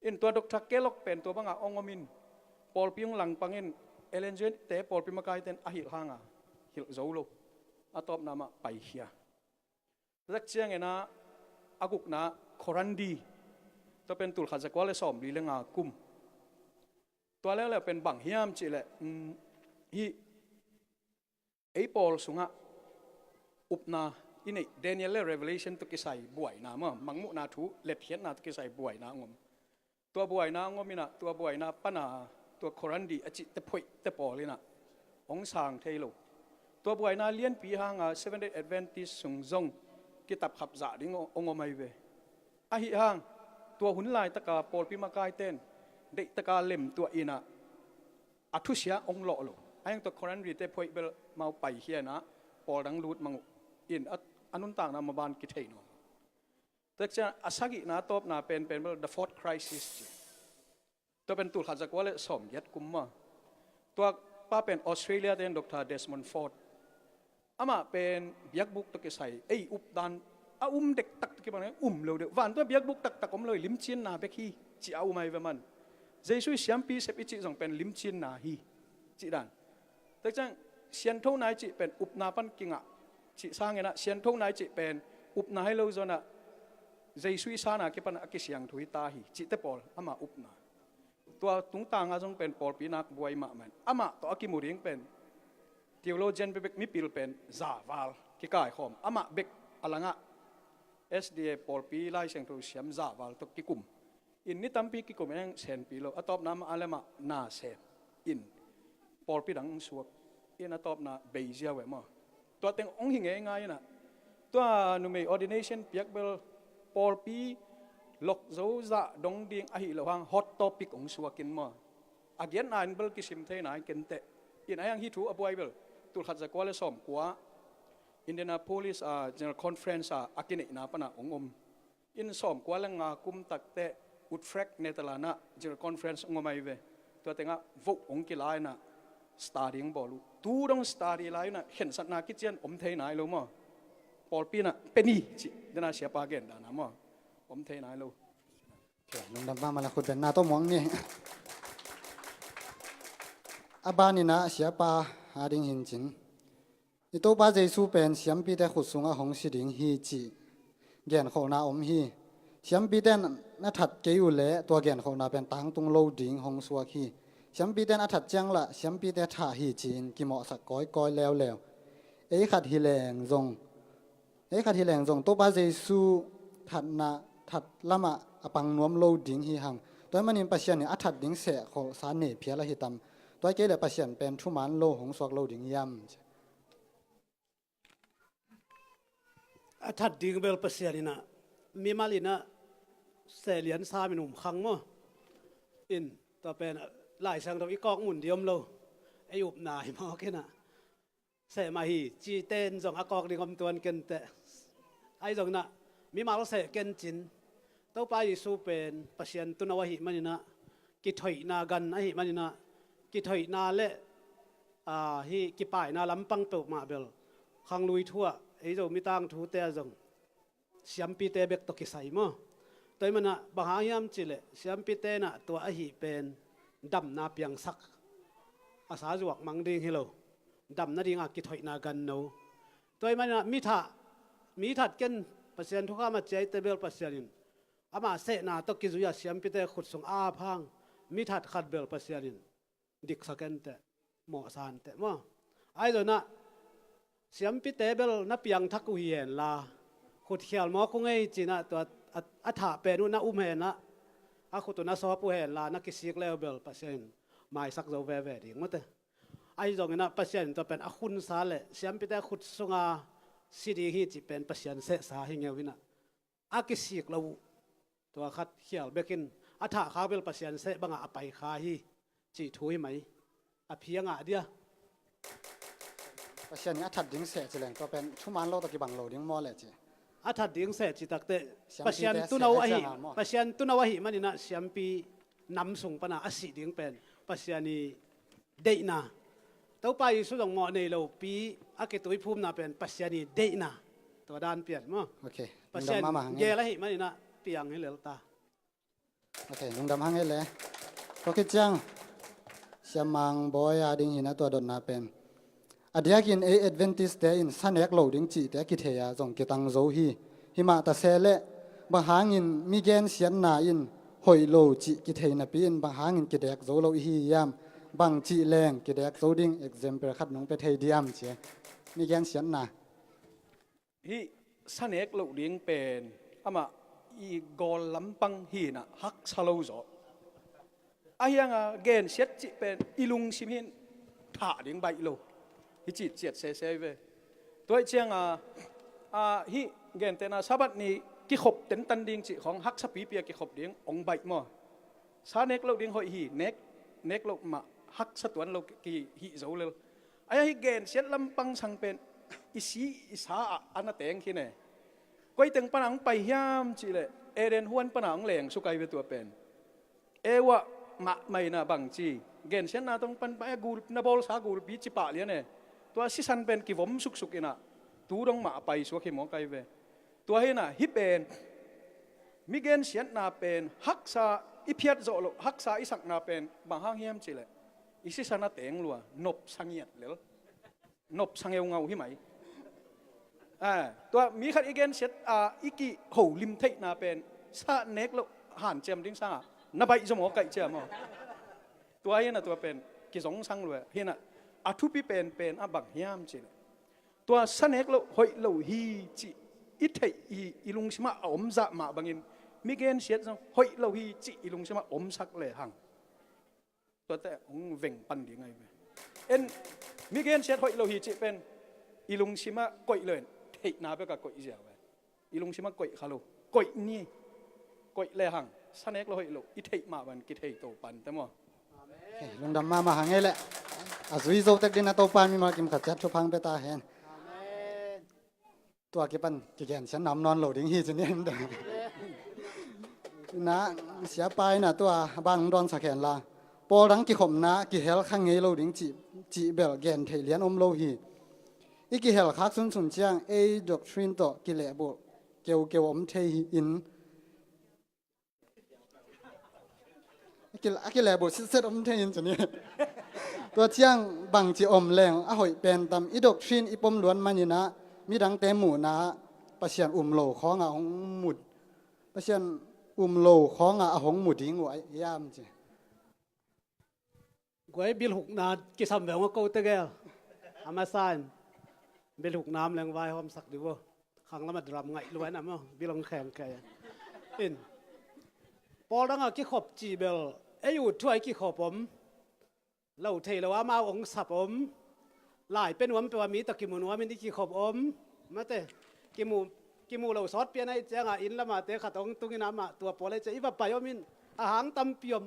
In tua Doctor Kellogg pen tua bangah ong om in pawlpi ong langpang in Ellen G White te pawlpi makaiten a hilh hanga hilh zo lo. A tawpna mah paikhia. Zak ciangin ah a gukna Khorandi tua pen tulkhat zakua le sawmli le nga kum. Tua leuleu pen bang hiam cihleh, um, hih ei pawl sungah upna i neih Daniel le Revelation tawh kisai buaina maw, mangmuhna thu letkhiatna tawh kisai buaina ong om. Tua buaina ong om inah tua buaina pana tua Khorandi a cih te phoih te pawl inah ong sang thei lo. Tua buaina lianpi hanga Seven Day Adventist sung zong kitapkhap zah ding ong om ahi ve. Ahi hang tua hun laitaka pawlpi makaiten deihtaka lemtuah inah a thusia ong lawh lo. Ahi hang tua Khorandi te phoih bel mau paikhia inah pawl dang lut mang uh in a, a nuntakna maban kithei nawn lo. Tek ciang a sagihna tawpna pen pen bel the fourth crisis ci. Tua pen tulkhat zakua le sawmgiat kum maw. Tua pa pen Australia ten Doctor Desmond Ford. Amah pen biakbuk tawh kisai ei updan a um dektak tawh kibang um lo deuh. Van tua biakbuk taktak om lo hi, limcinna bek hi ci a um ahi ve man. Jesu i siampi sep i cih zong pen limcinna hi cih dan. Tek ciang sianthona i cih pen upna pan kingah cih sangin ah sianthona i cih pen upna hi lo zawnah Jesu i san a kipan a kisiangtho hi ta hi cihte pawl ama upna. Tua tungtanga zong pen pawlpi nak buai mahmah in amah tawh a kimu ding pen theologian bekbek, mipil pen zaval kikaikhawm, amah bek a langah S D A pawlpi Lai Siangtho siam zaval tawh kikum. In ni tampi kikum eng senpi lo, a tawpna mah a le mah na sem in pawlpi dang suak in a tawpna bei ziau e maw? Tua teng hong hi ngeingai inah, tua numei ordination piak bel pawlpi lok zo zah dong ding ahi lo hang hot topic hong suak in maw? A giatna in bel kisim thei nai kenteh. In a hiang hi thu a buai bel tulkhat zakua le sawmkua Indianapolis a General Conference a a kineihna pana hong om. In sawmkua le nga kum takteh Utrecht, Netherlands ah General Conference hong om ahi ve. Tua tengah voh hong kila inah study hong bawl uh. Tu dong study lai inah khensatna kician om thei nai lo maw? Pawlpi inah pe ni cih dena siapa gen dana maw? Om thei nai lo. Okay, lungdam mahmah la, khut benna tawh muang ni. A ban inah siapa a ding hincin i Topa Jesu pen siampite khut sungah hong si ding hi cih genkholhna om hi. Siampite na that kei uh leh tua genkholhna pen tangtung lo ding hong suak hi. Siampite a that ciang lah siampite thah hi ci-in kimawhsak kawikawi leuleu. Ei khat hi leng zong, ei khat hi leng zong Topa Jesu thatna, that lamah a pang nuam lo ding hi hang. Tua ahih manin Pasian in a that ding seh kholhsa nei phial ahi tam? Tua ahih kei leh Pasian pen thuman lo hong suak lo ding hiam? A that ding bel Pasian inah mimal inah seh lian sa min um khang maw? In tua pen Lai Siangtho i kawk mun ding om lo. Ei upna hi mawk inah seh mah hi cite in zong a kawk ding om tuan kenteh. Ahi zong inah mimal seh kencin Topa Jesu pen Pasian tuuno ahih maninah, kithoihna gan ahih maninah, kithoihna le, aa, hih kipaina lampang peuhmah bel khanglui thu ah, ei Zomi tangthute ah zong siampite bek tawh kisai maw? Tua ahih manah bang hang hiam cihleh siampite inah tua ahih pen damna piangsak a sa zuak mang ding hi lo. Damna dinga kithoihna ganno. Tua ahih manah mi thah, mi that ken Pasian thukham a ciaite bel Pasian in ama sehna tawh kizui a siampite khut sung a ap hang mi that khat bel Pasian in diksa kenteh, mawhsa inteh maw? Ahi zong inah siampite bel na piangthak uh hi henla, khutkhial mawk uh ngei cinah tua a, a thah pen uh na um henla, a khut uh na sawp uh henla na kisik le uh bel Pasian in maisak zo veve ding mawte. Ahi zong inah Pasian in tua pen a khunsa le siampite khut sunga si ding hi cih pen Pasian sehsa hi ngeu inah a kisik lo uh. Tua khat khial bekin a thah khak bel Pasian seh bangah a pai kha hi cih thu hi mai. A phi a ngah dia? Pasian in a that ding seh ci leng tua pen thuman lo tawh kibang lo ding maw le ci? A that ding seh ci takteh siampite Pasian tuuno seh ahi, cianga maw? Pasian tuuno ahih maninah siampi nam sung pana a sih ding pen Pasian i deihna. Topa Jesu zong mawh nei lopi a kituiphumna pen Pasian i deihna. Tua dan pian maw? Okay. Pasian lungdam mahmah hang e. Gel ahih maninah piang hi lel ta. Okay, lungdam hang e le. Tua khit ciang Siamang Bawi a ding hinah tua dotna pen a diakin ei Adventist-te in sa nek loh ding cihte a kithei a zong kitang zo hi. Himah ta se leh bang hangin mi gensiatna in hoih lo cih kithei napi in bang hangin kidek zo lo i hi hiam? Bang cih leng kidek zo ding example khat nong pia thei diam ci e. Mi gensiatna. Hih sa nek loh ding pen amah i gawl lampang hinah haksa lo zaw. Ahi hanga gensiat cih pen i lungsim hin thah ding baih lo. Hi cih ciat sese hi ve. Tua ih cianga, a, hih gentehna Sabbath ni kikhop tentan ding cih khong haksa pipi a kikhop ding hong baih maw? Sa nek loh ding hoih hi, nek, nek loh mah haksa tuan lo ki, ki hih zo lel. Ahi hih gensiat lampang sang pen i si i sa ah a na teng khin e. Koi teng pana hong pai hiam cihleh Eden huan pana hong lengsuk ahi ve tua pen. Eva mahmah inah bangci gensiatna tawh hong pan pah e, gul, na bawlsa gulpi ci pah lian e. Tua sisan pen kivom suksuk inah tu dong mah a paisuak hi mawk ahi ve. Tua hinah hih pen mi gensiatna pen haksa i phiat zawh loh, haksa i sakna pen bang hang hiam cihleh i sisan a teng lua, nopsa ngiat lel. Nopsa ngeungau hi mai. Ah, tua mi khat i gensiat a i kiholim theihna pen sa nek loh hanciam ding sangah na baih zaw maw, kaih ciam maw? Tua hi a, tua pen kizongsang lua hi a, a thupi penpen a bang hiam cih leh, tua sa nek loh hoih lo hi cih i theih hi, i lungsimah a om zah mah bangin mi gensiat zong hoih lo hi cih i lungsimah omsak lehang, tuate hong veng pan ding ahi ve. En, mi gensiat hoih lo hi cih pen i lungsimah koih lo in, theihna bekah koih ziau ve. I lungsimah koih kha lo, koih ni. Koih lehang sa nek loh hoih lo i theih mah bangin kithei to pan te maw? Lungdam mahmah hang ei leh. A zui zo tek ding a Topa in mimal kim khat ciat thupha hong pia ta hen. Tua kipan kigen sian nam nawn lo ding hi ci ni. Na, siapa in a tua a ban hong dawnsak hen la, pawl dang kikhopna kihel kha ngei lo ding cih, cih bel gen theih lian om lo hi. I kihel khak sunsun ciang ei doctrine tawh kilehbulh keukeu om thei hi in, a kil-, a kilehbulh sitset om thei in ci ni. Tua ciang bangci om leng a hoih pen tam? I doctrine i pom luan manin a midangte muhna ah Pasian um lo khawngah hong mu, Pasian um lo khawngah a hong mu ding uh a hiam ci. Guai, bil hukna kisam ve hong a ko tegel. A masa in bil hukna om leng vaihawmsak dih uh. Khang lamah drum ngaih lua in a maw, bil hong kheng kei in. Pawl dangah kikhop cih bel ei ut thu ah i kikhop om lo thei lo, amau hong sap om. Lai pia nuam peuh a mi tawh kimu nuamin i kikhop om. Mate, kimu, kimu lo sawt pian ahih ciangah inn lamahte khat hong tungin amah tua pawl ahih ciah i va pai om in a hang tampi om.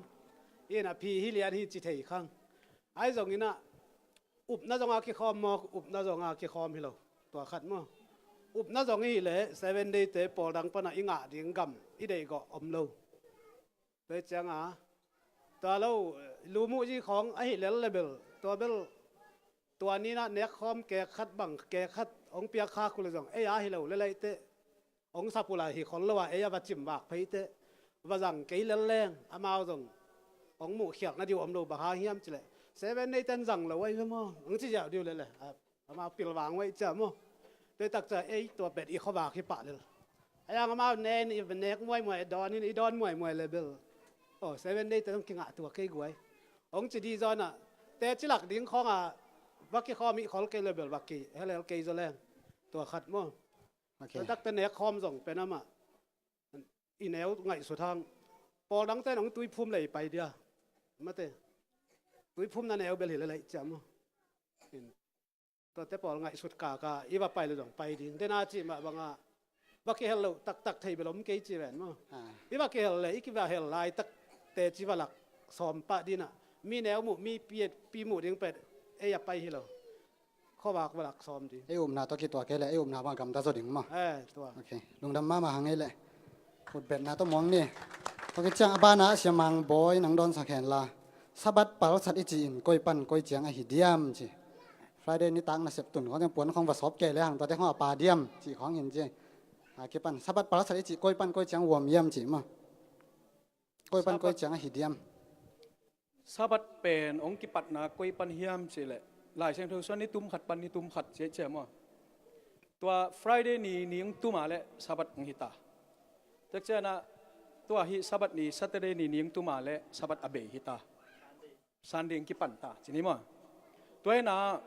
Inn a phi hi lian hi ci thei khang. Ahi zongin a upna zongah kikhawm maw, upna zongah kikhawm hi lo. Tua khat maw. Upna zong i hih leh Seven Day te pawl dang panah i ngah ding gam i deihgawh om lo. Tua ciangah tua lo, lu muh zi khawng ahi lel le bel, tua bel tua ni-in a nekkhawm kek khat bang, kek khat hong piak khak uh le zong ei a hi lo le laih teh, hong sap uh la hi khol lo a ei a va cim vak phei teh, va zang kei lel leng amau zong hong muhkhialhna ding uh om lo. Bang hang hiam cih leh Seven Day ten zang lo ahi ve maw, hong ci ziau ding uh le le. Amau pilvang uh ahih ciah maw. Tua tak ciah ei tua pen i khuavak hi pah lel. Ahi hang amau ne in i nek muaimuai, dawn in i dawn muaimuai le bel, aw, Seven Day te zong kingah tua kei guai, hong ci dih zaw in a, teci lak ding khawngah va kikhawm i khol kei le bel va kihel hel kei zaw leng. Tua khat maw. Ok. Tua tak te nekkhawm zong pen amah i neu ngaihsut hang. Pawl dangte in hong tuiphum lei pai dia. Mate, tuiphumna neu bel hi le laih ciah maw. Tuate pawl ngaihsut kaka i va pai le zong pai ding. Dena cih mah bangah va kihel loh taktak thei bel om kei ci ven maw. Ah. I va kihel le i kiva hel laitak teci va lak sawm pah ding in a, mi neu muh, mi pi, pi muh ding pen ei a pai hi lo. Khuavak va lak sawm ding. Ei upna tawh kituak kei le ei upna bang gamta zaw ding maw. Eh, tua. Ok. Lungdam mahmah hang ei le. Khutbetna tawh muang ni. Tua khit ciang a banah Sia Mang Bawi nang dawnsak hen la, Sabbath palsat i cih in koi pan koi ciang ahi diam ci. Friday nitak nasep tun khawng ciang puan khawng va sawp kei le hang tuate khawng a pa diam cih khawng hin ci. A kipan Sabbath palsat i cih koi pan koi ciang vuam hiam cih maw. Koi pan koi ciang ahi diam? Sabbath pen hong kipatna koi pan hiam cih leh, Lai Siangtho sungah ni tum khat pan ni tum khat ci ahih ciah maw. Tua Friday ni, ni hong tum a leh Sabbath hong hi ta. Tua ciangin a, tua hi Sabbath ni, Saturday ni, ni hong tum a leh Sabbath a bei hi ta. Sunday hong kipan ta ci ni maw. Tua hi a,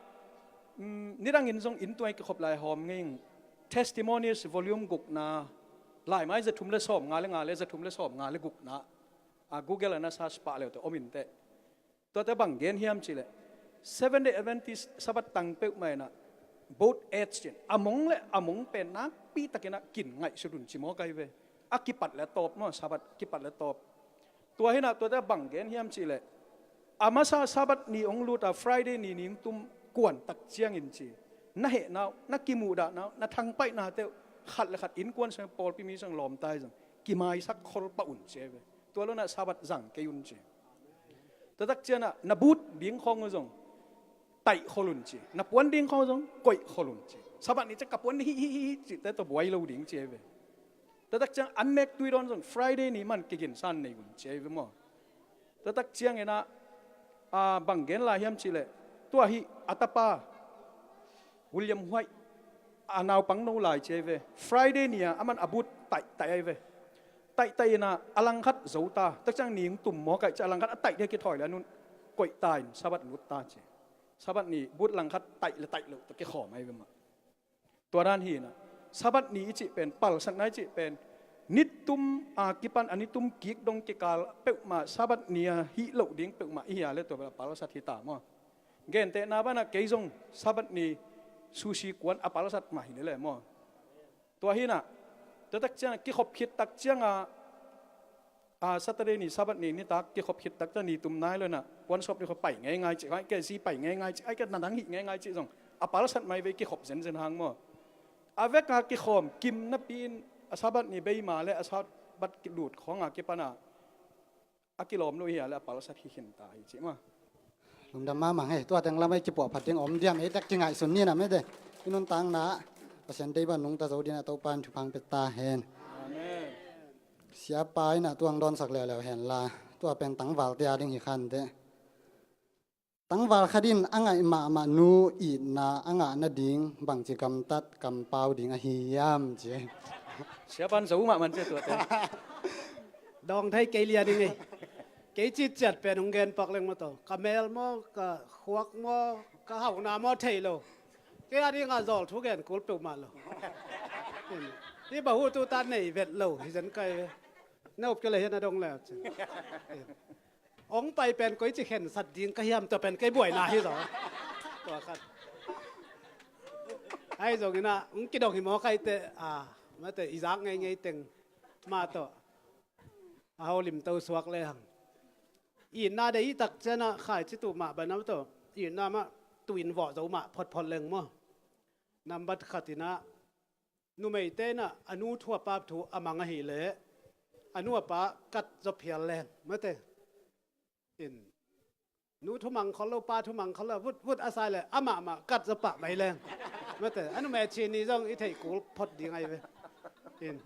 um, nidangin zong inn tung ah i kikhop lai hawm ngei ing. Testimonies volume gukna, laimai za thum le sawmnga le nga le za thum le sawmnga le gukna. A, Google ah na search pah le uh teh om in teh. Tuate bang gen hiam cih leh, Seven Day Adventist Sabbath tang peuhmah in a, both ends ci in, a mong le a mong pen nakpi takin a kin ngaihsut un ci maw kai ve. A kipat le tawp maw, Sabbath kipat le tawp. Tua hi a, tuate bang gen hiam cih leh, a masa Sabbath ni hong lut a Friday ni, ni hong tum kuan tak ciangin ci, na hehna uh, na kimuhdahna uh, na thangpaihnate uh, khat le khat innkuan sung, pawlpi mi sung lawmta hi zong kimaisak khol pah un ci ahi ve. Tua lo in a Sabbath zang kei un ci. Tua tak ciangin a na but ding khawng uh zong taih khol un ci. Na puan ding khawng uh zong koih khol un ci. Sabbath ni ciang ka puan hi hi hi hi cihte tawh buai lo ding ci ahi ve. Tua tak ciang an nek tui dawn zong Friday ni man kiginsan nei un ci ahi ve maw. Tua tak ciangin a, a, bang gen lai hiam cih leh, tua hi a tapa William White, A naupang no lai ci ai ve. Friday ni-a aman a boot taihtaih ai ve. Taihtaih in ah a langkhat zo ta. Tak ciang ni hong tum mawk ai ci a langkhat a taih ding a kithawi le a nun koih ta in Sabbath lut ta ci. Sabbath ni boot langkhat taih le taih loh tawh kikhawm ai ve mah. Tua dan hi in ah Sabbath ni i cih pen, palsatna i cih pen, nitum a kipan a nitum kik dong kikal peuhmah Sabbath ni a hih loh ding peuhmah i hia le tua bel a palsat hi ta maw. Gentehna banah kei zong Sabbath ni sushi kuan a palsat mah hi lele maw. Tua hi in ah, tua tak ciangah kikhop khit tak ciangah, a, Saturday ni Sabbath ni nitak kikhop khit tak ciang ni tum nai lo in ah puan sawp ni khop pai ngeingai cih, ai ke zi pai ngeingai cih, ai ke na dang hih ngeingai cih zong a palsat mai ve kikhop zenzen hang maw. A veka kikhawm kim napi in a Sabbath ni bei ma le a Sabbath kilut khawngah kipan ah a kilawm lo hi a le a palsat hi khin ta hi cih maw. Lungdam mahmah hei, tua teng lam ei kipuah phat ding om diam, ei tak kingaihsun ni na mete. I nuntakna Pasian deih bang nungta zo ding a Topa in thupha pia ta hen. Amen. Siapa in ah tuang dawnsak leuleu hen la, tua pen tangvalte a ding hi khan teh. Tangval khat in a ngaih mahmah nu itna a ngah nading bangci gamtat kampau ding ahi hiam ci. Siapa in zo mahmah ci tuate. Dawng thei kei lia ding ei. Kei citciat pen hong gen pak leng maw taw. Ka mel maw, ka khuak maw, ka hauhna maw thei lo. Kei a dingah zawl thu gen kul peuhmah lo. Hi bahu tu ta nei vet lo hi zen kai ve. Na up kei le hian a dong le cin. Hong pai pen koici khensat ding ka hiam, tua pen kei buaina hi zaw. Tua khat. Ahi zongin ah hong kidong hi maw khaite, a, mate i zak ngeingei teng mah tawh a holim to suak le hang. Itna deih i tak cianah khaici tuh mah banam tawh itna mah tuin vawh zo mah photphot leng maw. Nambat khatinah numeite inah a nu thu a pa thu a mang ahileh a nu a pa kat zaw phial leng mate. In nu thu mang khol lo, pa thu mang khol lo, vut vut a sai le amah mah kat zaw pah mai leng mate. A numei chin ni zong i theih kul phot ding ahi ve. In,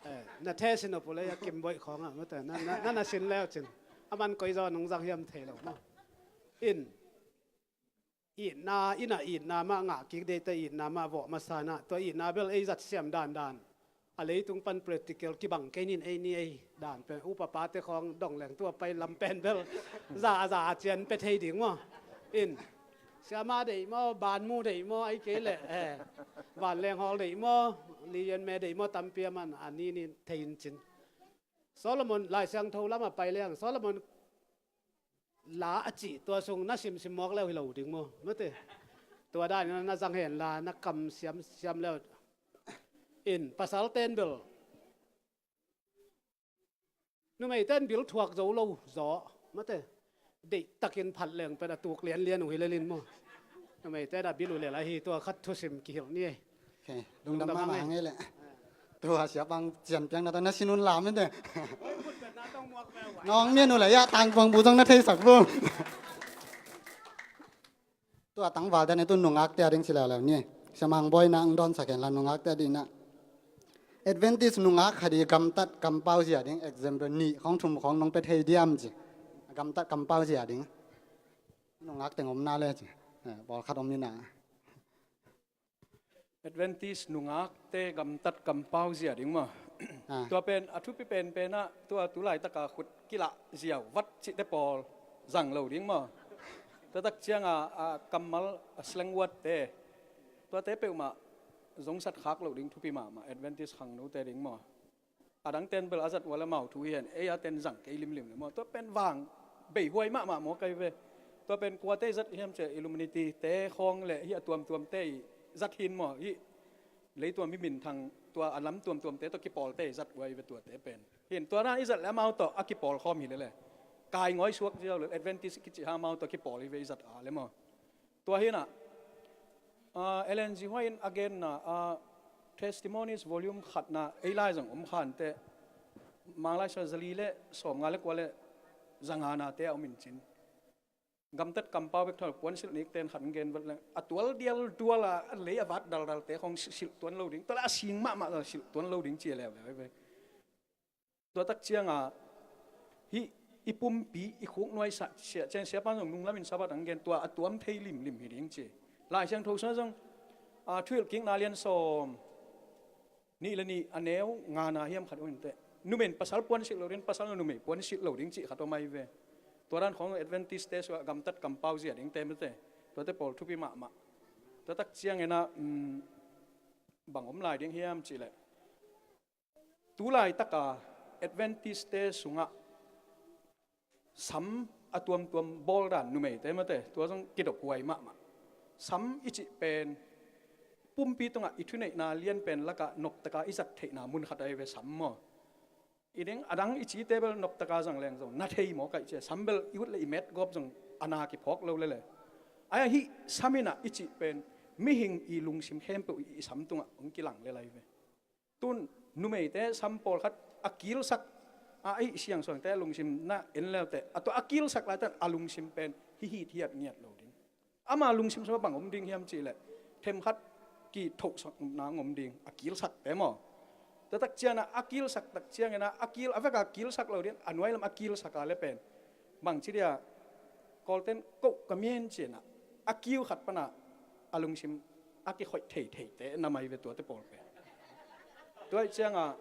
eh, na the sin uh pulei a kimboih khawngah mate na, na, na, na sin leu cin a man koi zaw nung zang hiam thei lo maw. In itna, innah itna mah ngah kik deite, itna mah vawh masa inah tua itna bel ei zat siam dandan a leitung pan practical kibang kei nin ei ni ei dan pen upa pate khawng dong leng tua pai lam pen bel za a za a cian pe thei ding maw. In siama deih maw, banmu deih maw, ai kei leh, eh, vanleng hawl deih maw, liyan me deih maw, tampi a man a ni ni thei in cin. Solomon Lai Siangtho lamah pai leng Solomon la a cih tua sung na simsim mawk leu hi lo ding maw mate. Tua danin na zang hen la na kam siamsiam leu. In pasal ten bel numei ten bil thuak zo lo zaw mate. Deih takin phat leng pen a tuk lianlian uh hi lelin maw. Numei ten a bil uh lel ahi tua khat thusim kihilh ni ei. Okay, lungdam mahmah hang ei leh. Tua siapang cian piang na ta na sin un lam in te. Nawng mian uh leh ya tangpuang bu zong na theisak bu. Tua tangval dan i tu nungakte a ding ci leuleu ni. Siamang bawi na ang dawnsak hen la nungakte a ding na. Adventist nungak khat i gamtat kampau zia ding example nih khawng thum khawng nong pe thei diam ci. Gamtat kampau zia ding nungak teng om na le ci. Eh, pawlkhat om ni na. Adventist nungakte gamtat kampau zia ding maw? Ah. Tua pen a thupi penpenah tua tu laitaka khut kilah ziau vat cihte pawl zang lo ding maw? Tua tak cianga a kammal a slang word te tuate peuhmah zongsat khak lo ding thupi mahmah Adventist khangnote ding maw? A dang ten bel a zat uh a le mau thu hi hen, ei a ten zang kei limlim le maw? Tua pen vang beihuai mahmah maw kai ve. Tua pen kuate i zat hiam cia Illuminati te khawng le hi a tuamtuamte i zat hin maw? Hi leitua mi minthang tua a lam tuamtuamte tawh kipawlte i zat uh ai ve tuate pen. Hin tua dan i zat le amau tawh a kipawl khawm hi lele. Kai ngawi suak ziau le Adventist kici ha amau tawh kipawl hi ve i zat a le maw? Tua hinah, ah, Ellen G. White in a genna, ah, Testimonies volume khatna ei lai zong om khante, Manglai Sual zali le sawmnga le kua le zanga nate a om in cin. Gamtat kampau bek thal puan silh nik ten khat gen vat leng a tual dial dual a lei a vat daldalte khong silh tuan lo ding, tual a sing mahmah silh tuan lo ding ci a leuleu ve. Tua tak cianga hih i pumpi i khuk nuaisah siah cian siapa zong nunglamin Sabbath ang gen tua a tuam thei limlim hi ding ci. Lai Siangtho sua zong A, Thuhilhkikna lian sawm nih le nih a neu ngana hiam khat uh inteh. Numei in pasal puansilh lo ding, pasal in numei puansilh lo ding cih khat om ahi ve. Tua dan khawng Adventist-te sungah gamtat kampau zia dingte mate. Tuate pawl thupi mahmah. Tua tak ciangin ah, um, bang om lai ding hiam cihleh, tu laitaka Adventist-te sungah sam a tuamtuam bawl dan numeite mate, tua zong kidop huai mahmah. Sam i cih pen pumpi tungah i thuneihna lianpen lakah noptaka i zat theihna mun khat ahi ve sam maw. I ding a dang i cite bel noptaka zang leng zong na thei maw kaih cia, sam bel i ut le i met gawp zong a na kiphawk lo lele. Ahi, sam in ah i cih pen mihing i lungsim khempeuh i sam tungah hong kilang lel ahi ve. Tun numeite sam pawlkhat a kilsak a, ahi, siangsuangte a lungsim na en leuteh, a tua a kilsak laitakin a lungsim pen hihit hiat ngiat lo ding. Ama lungsim sungah bang om ding hiam cihleh, themkhat kithohsakna om ding, a kilsakte maw. Tua tak ciangin ah a kilsak tak ciangin ah a kil, a veka kilsak lo ding, a nuai lam a kilsak a le pen bangci dia, Kawlten koh ka mien ci-in ah a kiu khat panah a lungsim a kikhoih theitheite na mai ve tuate pawl pen. Tua ih ciangah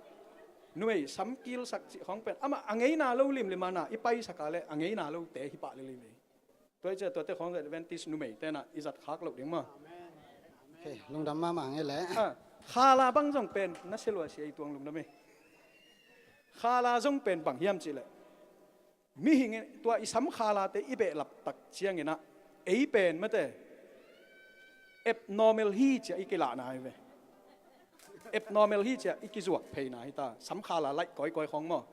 numei sam kilsak cih khawng pen amah a ngeina lo limlim a na i paisak a le a ngeina lote hi pah lili ve. Tua ih ciah tuate khawng Adventist numeite na i zat khak loh ding maw. Okay, lungdam mahmah ngei leh. Ah, khala bang zong pen na sia lua sia i tuang lungdam ei. Khala zong pen bang hiam cihleh, mihing in tua i sam khalate i behlap tak ciangin ah ei pen mate abnormal hi cia i kilahna hi ve. Abnormal hi cia i kizuak pheina hi ta, sam khala laih kawikawi khawng maw.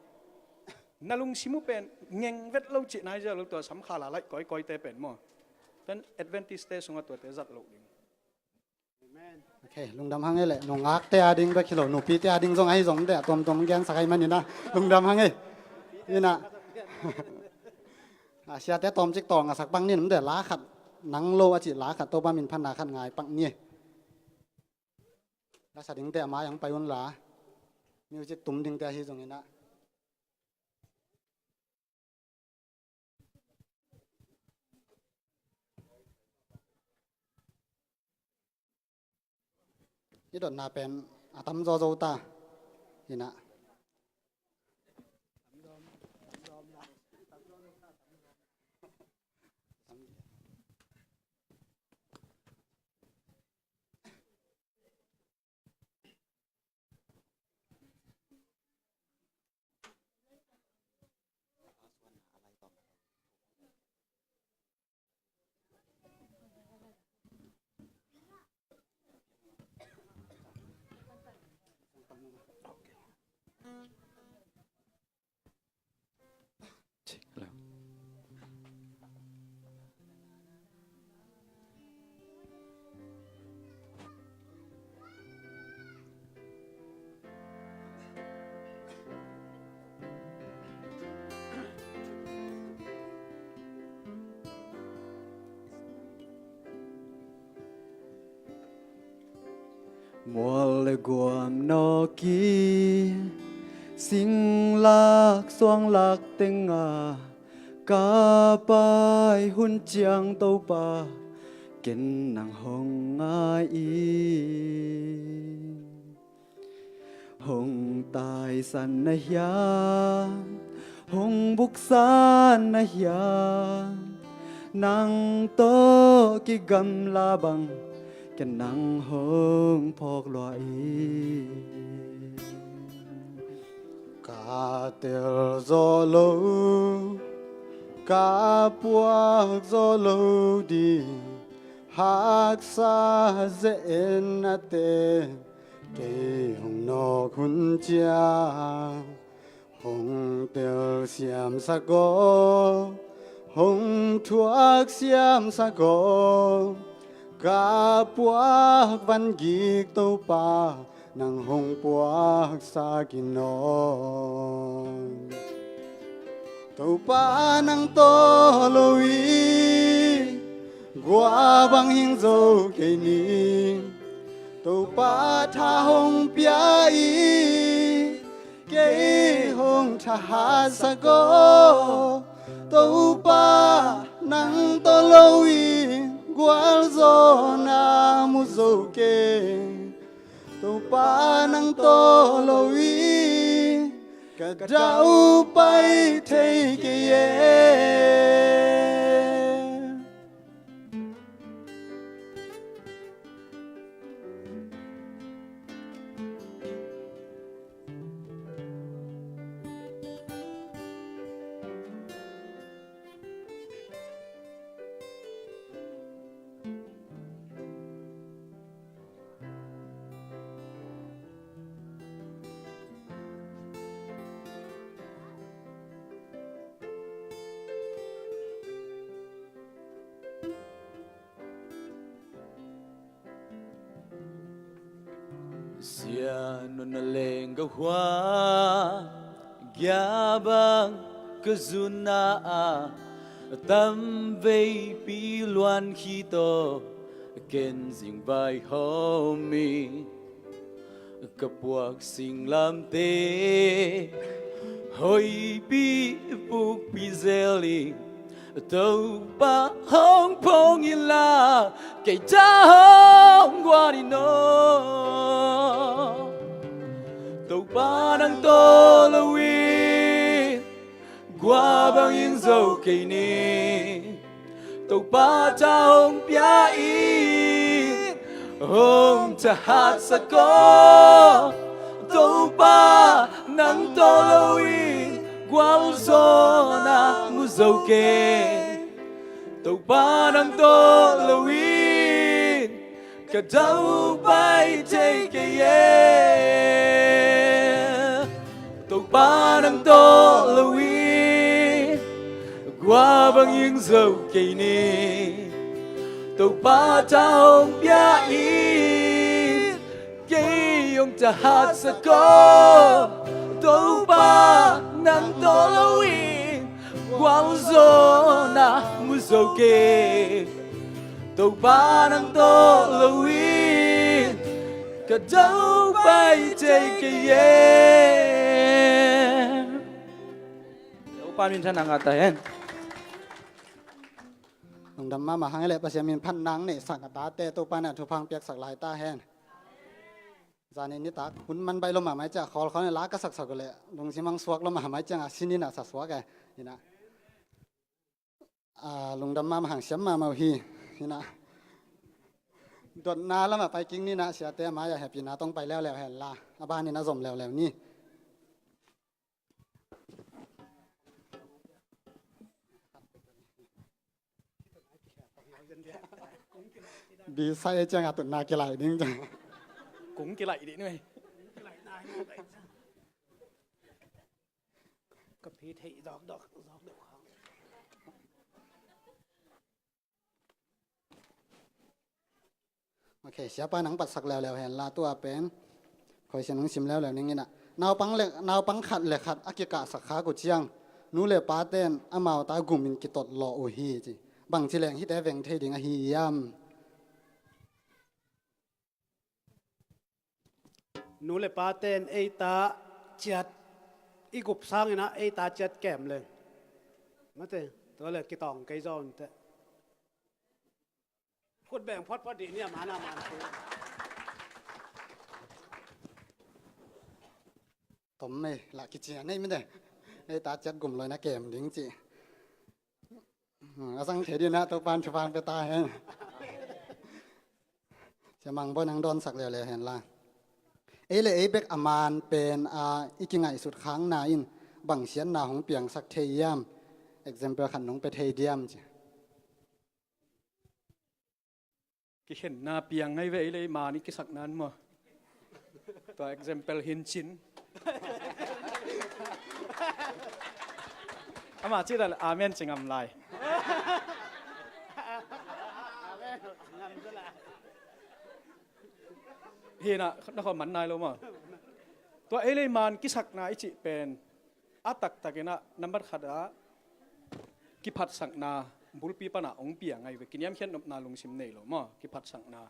Na lungsim uh pen ngeng vet lo cihna hi zia lo tua sam khala laih kawikawite pen maw. Tua Adventist-te sungah tuate zat loh ding. Okay, lungdam hang ei leh, nungakte a ding bek hi lo, nupite a ding zong ahi zong deh, tuamtuam gensak ahi manin ah, lungdam hang ei. Ina. A, siate tawmcik tawng a sak pak nin, deh, la khat, nang lo a cih la khat, Topa min phatna khat ngai pak ni. La sa dingte a mai ang pai un la. Music tum dingte ahi zongin ah. I dotna pen a tam zawzaw ta. Ina. Mual le guam nawk i, singlak suanglak tengah ka pai hun ciang Topa, ken nang hong ngai i. Hong taisan na hiam, hong buksan na hiam, nang tawh kigamla bang, ken nang hong phawk lua i. Ka tel zawh lo, ka puak zawh lo ding, haksa ze-en a te, kei hong nawk hun ciang, hong tel siamsak aw, hong thuak siamsak aw, ka puak van gik Topa, nang hong puaksak in aw. Topa nang tawh lo i, gua bang hing zo kei ni. Topa tha hong pia i, kei hong thahatsak aw. Topa nang tawh lo i, Gualzawhna mu zo kei, Topa nang tawh lo in ka daupai thei kei e. Sia nunna leng ka hua, gia bang ka zunna a, tam veipi luan khit aw, ken zing vaihawm hi. Ka puak singlamte hoihpi pukpi zel hi. Topa hong phong inla, kei ta hong guan in aw. Topa nang tawh lo in, gua bangin zo kei ni. Topa ta hong pia in, hong ta hatsak aw. Topa nang tawh lo in, gualzawhna mu zo kei. Topa nang tawh lo in ka daupai thei kei e. Topa nang tawh lo in gua bangin zo kei ni. Topa ta hong pia in, kei hong ta hatsak aw. Topa nang tawh lo in gualzawhna mu zo kei. Topa nang tawh lo in ka daupai thei kei e. Topa minthanna ngah ta hen. Lungdam mahmah hang e leh, Pasian min phat nang neihsak a tate Topa in a thupha piaksak lai ta hen. Zani nitak hun man baih lo mahmah ciang a khawl khawl in la ka saksak uh leh lungsim hong suak lo mahmah ciang a sinin a sa suak e. Hi na, a, lungdam mahmah hang siam mahmah uh hi. Hi na, dotna lamah pai kik ni na, siate a mai-ah hehpihna tawh pai leuleu hen la, a banin a zom leuleu ni. Bi sai ciang a tutna kilaih ding ciang. Kung kilaih ding nuai. Ka phi thei dawk dawk, dawk dawk. Ok, siapa nang patsak leuleu hen la, tua pen khuaisian hong sim leuleu ning in a, naupang le, naupang khat le khat a kikahsak khak uh ciang nu le pate'n amau ta gumin kitotlawh uh hi ci. Bangci leng hihte veng thei ding ahi hiam? Nu le pate'n eita ciat i gup sangin a eita ciat kem leng, mate, tua le kitawng kei zaw un teh. Khut beng photphot dih ni a, man a man. Tom mei lah kici a nei mite. Eita ciat gum lo in a kem ding ci. Hmm, a zang thei ding na, Topa'n thupha pia ta hen. Sia Mang Bawi, nang dawnsak leuleu hen la. Ei le ei bek a man pen a i kingaihsut khakna in bang siatna hong piangsak thei hiam? Example khat nong pia thei diam ci. Kikhenna piang ngai ve, ei le ei man i kisakna in maw. Tua example hi in cin. Ama cih leh amen ci ngam lai. Hi na, na khawm man nai lo maw. Tua ei le ei man kisakna i cih pen a taktak in a, nambat khat ah kiphatsakna bulpi pan a hong piang ngai ve. Kiniamkhiat nopna lungsim nei lo maw, kiphatsakna.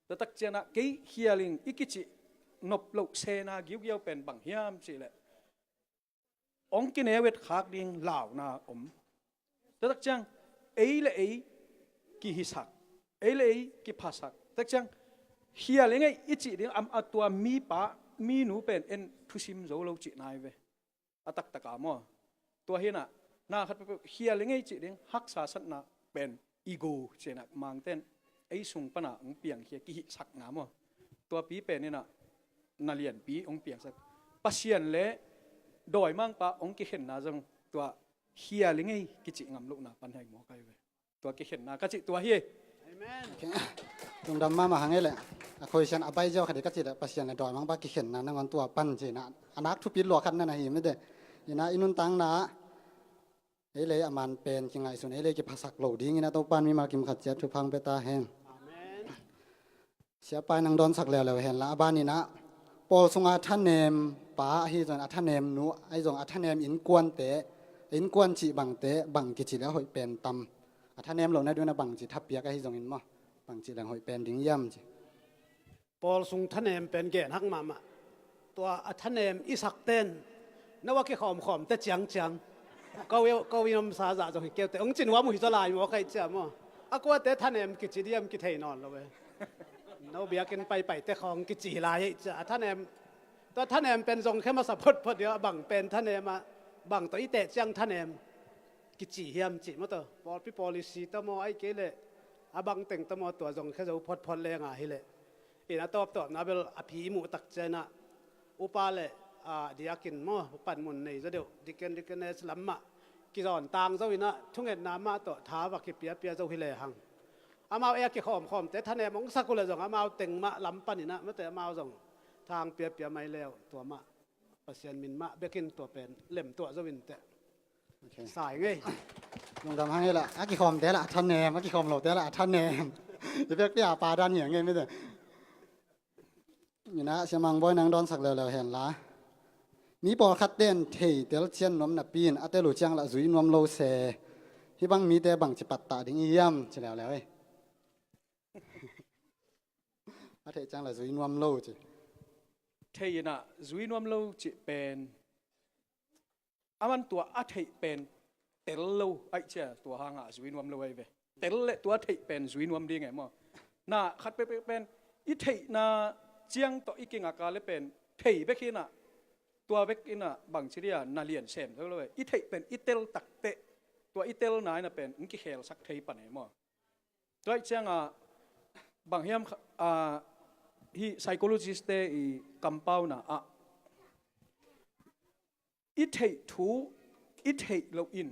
Taktak ciang a kei khial ing i kicih nop loh sena giugiau pen bang hiam cih leh hong kineu et khak ding launa om. Taktak ciang ei le ei kihisak, Ei le ei kiphasak. Tek ciang, hial i ngei i cih ding, am, a tua mipa, minu pen en thusim zo lo cih nai ve. A taktaka maw. Tua hinah, na khat peuhpeuh hial i ngei cih ding, haksa satna pen ego cihna mangten ei sung pana hong piangkhia kihihsakna maw. Tuapi pen inah na lianpi hong piangsak. Pasian le dawimangpa hong kikhenna zong tua hial i ngei kicih ngam lohna pan hai maw kai ve. Tua kikhenna ka cih tua hi. Amen. Lungdam mahmah hang ei le. A khoisian a bai ziau khat hi ka cih le Pasian le dawimangpa kikhenna nangawn tua pan cihna a nak thupi lua khat na na hi mite. Inah i nuntakna ei le ei a man pen kingaihsun ei le ei kiphasak lo dingin a Topan mimal kim khat ciat thupha hong pia ta hen. Amen. Siapa in hong dawnsak leuleu henla a baninah pawl sunga thanem pa ahi zong a thanem nu ahi zong a thanem innkuante, innkuan cih bangte bang kici le a hoih pen tam. A thanem lo na duna bangci thapiak ahi zongin maw, bangci leng hoih pen ding hiam ci. Pawl sung thanem pen gen hak mahmah. Tua a thanem i sakten na ua kikhawmkhawm te ciangciang ko i omsa zah zong hi keute hong ci nuam uh hi zaw lai maw kaih cia maw. A kuate thanem kici diam kithei nawn lo e. No biakinn paipai te khawng kici lai ei cia a thanem. Tua thanem pen zong khe masa photphot dia a bang pen thanem a bang tawh i teh ciang thanem kici hiam cih maw tawh pawlpi policy tawh maw ai kei leh a bang teng tawh maw tua zong khe zo photphot lenga hileh. Ina tawptawpna bel a phi i muh tak cianah upa le a diakin maw panmun nei zaw deuh diken dikenes lammah kizawn tang zo inah thungetna mah tawh tha va kipiapia zo hi lehang. Amau e a kikhawmkhawmte thanem hong sak uh le zong amau teng mah lam paninah mate amau zong thang piapia mai leu tua mah Pasian min mah bekin tua pen lemtuah zo inteh. Sai ngei. Lungdam hang hi la a kikhawmte la a thanem a kikhawm lote la a thanem. I bekpi a pa dan hiang ngei mite. Ina siamang bawi nang dawnsak leuleu henla mi pawlkhat ten thei tel cian nuam napi in a tel uh ciang la zui nuam lo se. Hih bang mite bang ci pattah ding i hiam ci leuleu ei. A theih ciang la zui nuam lo ci. Thei inah zui nuam lo cih pen a man tua a theih pen tel lo aih cia tua hangah a zui nuam lo aih ve. Tel le tua theih pen zui nuam ding e maw. Na khat pekpek pen i theihna ciang tawh i kingaka le pen thei bek hinah tua bek inah bangci dia na lian sem zo lo e. I theih pen i tel takteh tua i telna ina pen hong kikhelsak thei pan e maw. Tua ih cianga bang hiam ah, hih psychologist te i kampauna ah i theih thu i theih loh in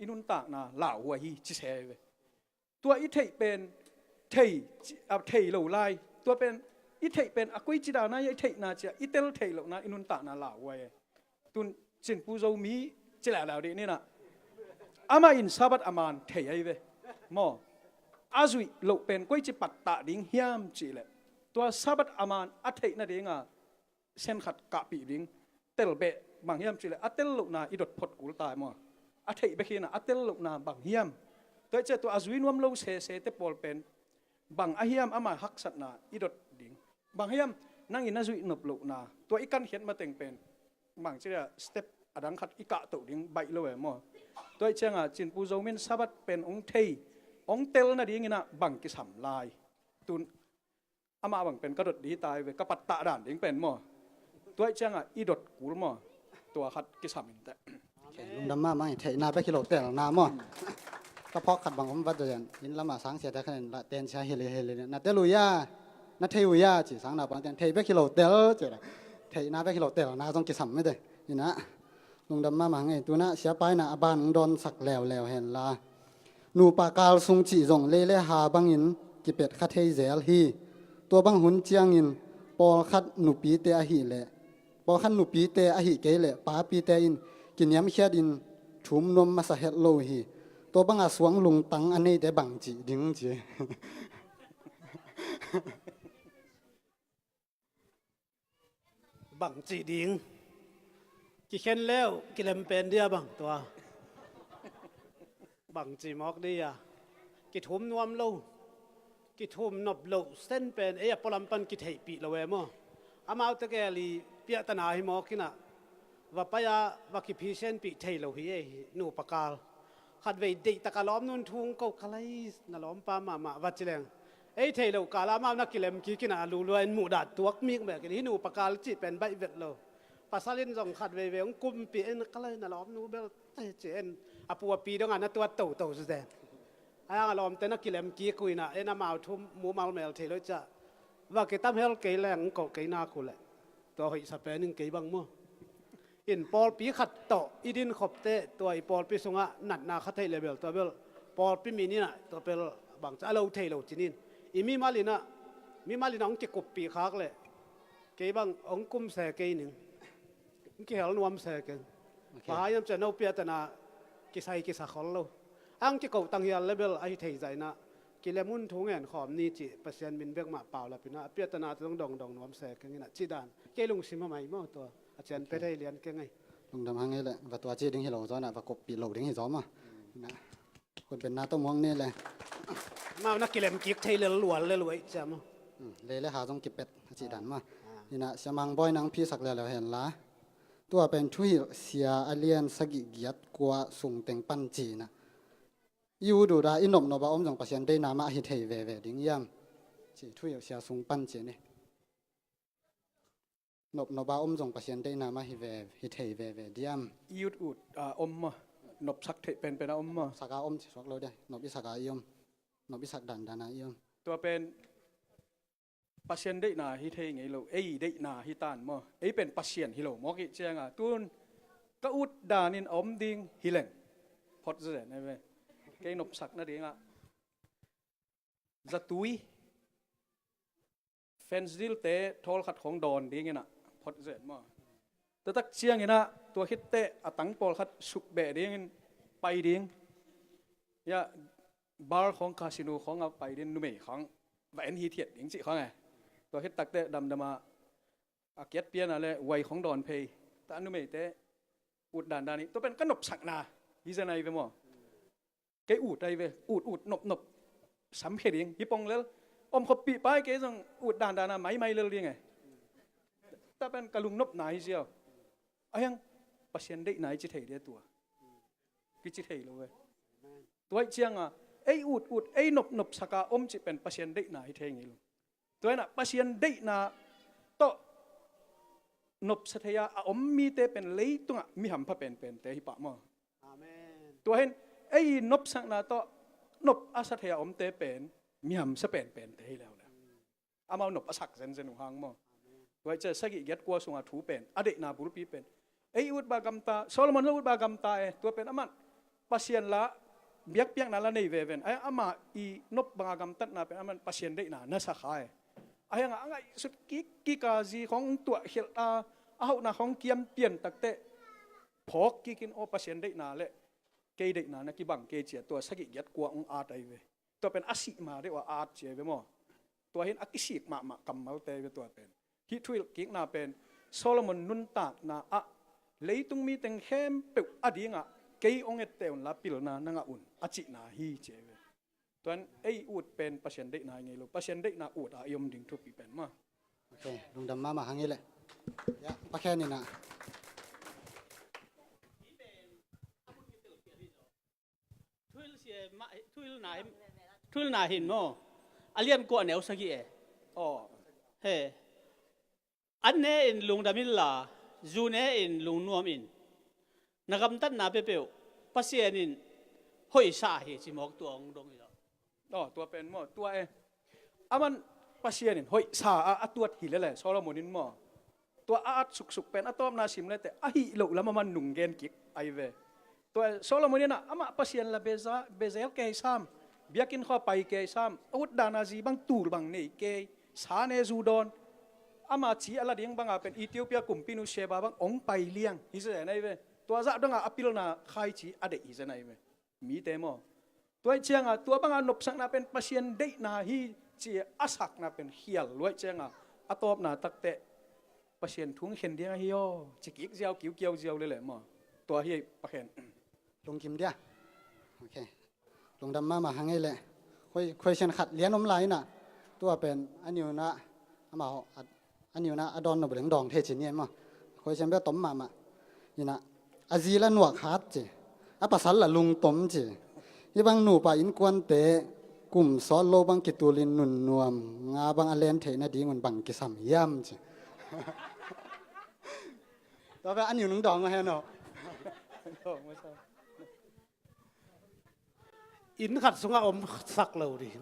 i nuntakna lauhuai hi ci se ve. Tua i theih pen thei, ah, thei lo lai tua pen i theih pen a koi ci dana i theihna cia i tel theih lohna i nuntakna lauhuai e. Tun Cinpu Zomi ci lehlau dih ninah amah in Sabbath a man thei ahi ve maw. A zuih loh pen koi ci pattah ding hiam cihleh tua Sabbath a man a theih nadinga sen khat kahpih ding tel beh bang hiam cihleh a tel lohna i dot phot kul tai maw. A theih bek hinah a tel lohna bang hiam. Tua i cia tua a zui nuam lo sese te pawl pen bang a hiam ama haksatna i dot ding. Bang hiam nangin a zuih nop lohna tua i kankhiat mateng pen bang cihleh step a dang khat i kahtoh ding baih lo e maw. Tua ih cianga Cinpu Zomin Sabbath pen ong thei ong tel nadinginah bang kisam lai. Tun amah bang pen ka dot dih tai ve ka pattah dan ding pen maw. Tua ih cianga i dot kul maw. Tua khat kisam inteh. Lungdam mahmah i theihna bek hi lo telna maw. Ka phawk khat bang om vat zaw in lamah sangsia te khanin la tensia hili hili na tel uh ia na thei uh ia ci sang naupang ten thei bek hi lo tel ci la theihna bek hi lo telna zong kisam mite. Inah lungdam mahmah ngei tunah siapa inah a ban ong dawnsak leuleu henla nupa kal sung cih zong lei le ha bangin kipet kha thei zel hi. Tua bang hun ciangin pawlkhat nupite ahih leh pawlkhat nupite ahih kei leh papite in kiniamkhiatin thum nuam masa het lo hi. Tua banga suang lungtang a neite bang cih ding ci. Bang cih ding kikhen leu kilem pen dia bang tua bang ci mawk dia kithum nuam lo kithum nop loh sen pen ei a pualam pan kitheihpih lo e maw. Amaute gel i piahtana hi mawk inah va pai-a va kiphi senpih thei lo hi ei hi nupa kal khatvei deihtaka lawm nun thung ko ka lai na lawmpa mahmah va ci leng Ei thei lo kala amau na kilem kik in a lulua in muhdah tuak mikmek in hih nu pakal cih pen baih vet lo. Pasal in zong khat veivei hong kumpih in ka lai na lawm nu bel te ci in a pu a pi dongah na tuat toto zen. A yang a lawmte na kilem kik uh in a en amau thu mumal mel thei lo ciah va kitam hel kei leng hong koh kei nak uh leh tua hoihsa pen in kei bang maw. In pawlpi khat tawh i din khop teh tua i pawlpi sungah natna kha theih le bel tua bel pawlpi mi ninah tua bel bangci a lo thei lo cinin i mimal inah mimal inah hong kikuppih khak leh kei bang hong kum se kei ning. Hong kihel nuam se keng. Pahai nam ciah no piatana kisai kisa khol lo. Ang kikoh tang hial le bel ahi thei zainah kilem un thu ngen khawm ni cih Pasian min bek mah paulap inah a piatana te dong dongdong nuam se keng inah cih dan kei lungsim hamai maw tua a cian pia thei lian keng ei. Lungdam hang ei leh va tua cih ding hi lo zaw inah va koppih lo ding hi zaw maw. Inah hun penna tawh muang ni le. Amau na kilem kik thei lel lual le luai cia maw. Lei le ha zong kipet a cih dan maw. Inah siamang bawi nang phisak lelo hen la. Tua pen thuhilh sia a lian sagih giat kua sung teng pan cinah i ut ut a i nopnop a om zong Pasian deihna mah hi thei veve ding iam? Ci thuhilh sia sung pan cin i nopnop a om zong Pasian deihna mah hi ve hi thei veve diam? I ut ut a om maw? Nopsak theih penpen a om maw? Saka om ci suak lo dia. Nop i saka i om. Nop i sak dandan a i om. Tua pen Pasian deihna hi thei ngei lo, ei deihna hi tan maw? Ei pen Pasian hi lo mawk ih cianga tun ka ut danin a om ding hi leng phot zen ei ve. Kei nopsak nadingah zatui fence dilte thawl khat khong dawn dinginah phot zen maw? Tatak cianginah tua khitteh a tang pawlkhat sukbeh dingin pai ding. Ya, bar khong casino khong a pai din numei khong va en hi thiat ding cih khong e. Tua khit takteh damdama a kiat piana le uai khong dawn phei ta numeite ut dandan ih tua pen ka nopsakna hi zen ai ve maw? Kei ut ai ve, ut ut nopnop samkhia ding hi pong lel. Om khoppih pai kei zong ut dandana maimai lel ding e. Ta pen ka lungnopna hi ziau. A hiang Pasian deihna i ci thei dia tua kici thei lo ve. Tuaih cianga ei ut ut ei nopnop saka om cih pen Pasian deihna hi thei ngei lo. Tuainah Pasian deihna tawh nopsa thei-a a om mite pen leitungah mi hampha penpente hi pah maw? Amen. Tua hin ei nopsakna tawh nop a sa thei-a omte pen mi hamsa penpente hi leuleu. Amau nop a sak zenzen uh hang maw? Tuaih cia sagih giat kua sunga thu pen a deihna bulpi pen ei ut ba gamta, Solomon la ut ba gamta e, tua pen aman Pasian la biakpiakna la nei veven ai ama i nop banga gamtatna pen aman Pasian deihna na sakha e. A hianga a ngaihsut kik kika zi khong tuah khialh a a hauhna khong kiam pian takteh phawk kikin aw Pasian deihna le kei deihna na kibang kei cia tua sagih giat kua ong at ai ve. Tua pen a sih ma deuh a at cia ve maw? Tua hin a kisik mahmah kammalte ve tua pen. Hih thuhilh kikna pen Solomon nuntakna ah leitung mi teng khempeuh a dingah kei ong etteh unla pilna na ngah un a cihna hi cia ve. Tuan ei ut pen Pasian deihna ngei lo, Pasian deihna ut a i om ding thupi pen maw? Ok, lungdam mahmah hang i leh. Ya, pakhen inah. Thuhilh sia mah thuhilhna hin maw? A lian kua neu sagih e. Aw. He. An ne in lungdam inla zu ne in lungnuam in. Na gamtatna peuhpeuh Pasian in hoihsa hi ci mawk tua hong dong hi lo. Aw, tua pen maw tua e. Aman Pasian in hoihsa a a tuat hi lele Solomon in maw? Tua a at suksuk pen a tawpna sim lete ahih loh lam aman nunggen kik ai ve. Tua Solomon inah amah Pasian la beza bezel kei sam, biakinn khaw pai kei sam, a ut dana zi bang tul bang nei kei, sa ne zu dawn. Ama ci a la ding banga pen Ethiopia kumpinu Sheba bang ong pai liang hi zen ai ve. Tua zah danga a pilna khaici a deih hi zen ai ve. Mite maw? Tuaih cianga tua banga nopsakna pen Pasian deihna hi ci a sakna pen khial luaih cianga a tawpna takteh Pasian thung khen ding ahi aw. Cikik ziau kiukiau ziau lele maw? Tua hi pakhen. Lungkim dia. Ok. Lungdam mahmah hang ei leh. Question khat lian om lai inah tua pen a niuna amah a niuna a dawn nop leng dawng thei ci ni e maw? Question bia tom mahmah. Inah a zi la nuak hat ci, a pasal la lungtom ci. Hibang nupa innkuante Kum sawt lo bang kitulin nunnuam nga bang a len theih nadingun bang kisam hiam ci. Tua bel a niu nung dawng hen aw. Inn khat sungah omsak lo ding.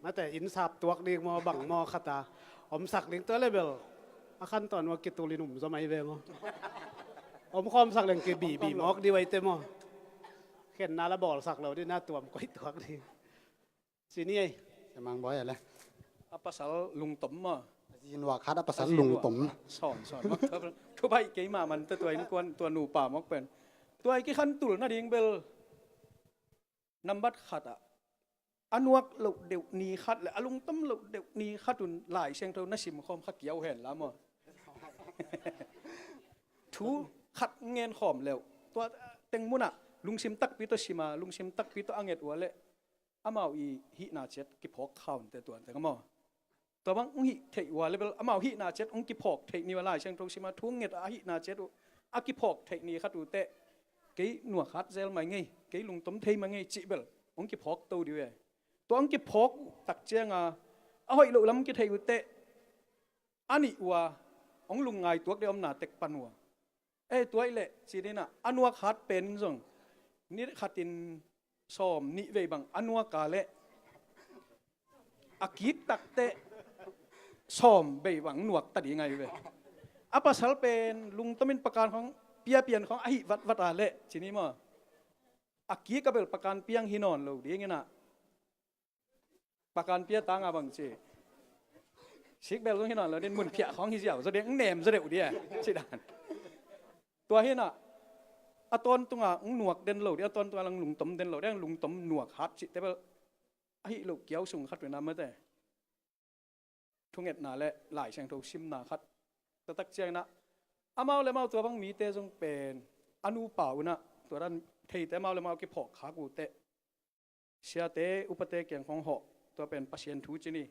Mate, inn sap tuak ding maw, bang maw, khata omsak ding, tua le bel a khan tawn maw, kitulin um zaw mai ve maw. Omkhawmsak leng kibibi mawk ding vai te maw. Khenna la bawlsak lo ding, na tuam koi tuak ding. Ci ni ei. Sia Mang Bawi a le. A pasal lungtom maw. A zi nuak hat, a pasal lungtom. Sawn, sawn. Thu baih keimah man te tua innkuan, tua nupa mawk pen. Tua i kikhan tul nading bel nambat khat ah, a nuak loh deuh ni khat le a lungtom loh deuh ni khat un Lai Siangtho na simkhawm kha kiau hen la maw. Thu khat ngen khawm leuh. Tua teng munah lungsim takpi tawh sima, lungsim takpi tawh a nget uh a leh amau i hihna ciat kiphawk kha un teh tua teng maw. Tua bang hong hih theih uh a le bel amau hihna ciat hong kiphawk theih ni uh a, Lai Siangtho sima thu nget a hihna ciat uh a kiphawk theih ni khat uh teh kei nuak hat zel mai ngei, kei lungtom thei mai ngei cih bel hong kiphawk to dih uh e. Tua hong kiphawk uh tak cianga a hoih loh lam kitheih uh teh a nih uh a hong lungngai tuak dih omna tek pan uh a. Ei, tua i leh ci dih na, a nuak hat pen zong ni khatin sawm nih vei bang a nuak a leh a kik tak teh sawm vei bang nuak ta ding ahi ve. A pasal pen lungtomin pakan khawng piapian khawng a hih vatvat a leh ci ni maw. A kik a bel pakan piang hi nawn lo ding inah. Pakan pia tanga bang ci. Sikbel zong hi nawn lo ding, mun phiah khawng hi ziau zaw ding, nem zaw deuh dih a ci dan. Tua hi inah a tawntunga hong nuak den lo ding, a tawntunga lang lungtom den lo ding, lungtom nuak hat cihte bel a hih loh kiau sung khat uh inah mate. Thungetna le Lai Siangtho simna khat. Tua tak ciang inah amau le amau tua bang mite zong pen a nupa uh inah tua dan theite amau le amau kiphawk khak uh teh siate upate kiang khawng hawh, tua pen Pasian thu ci ni.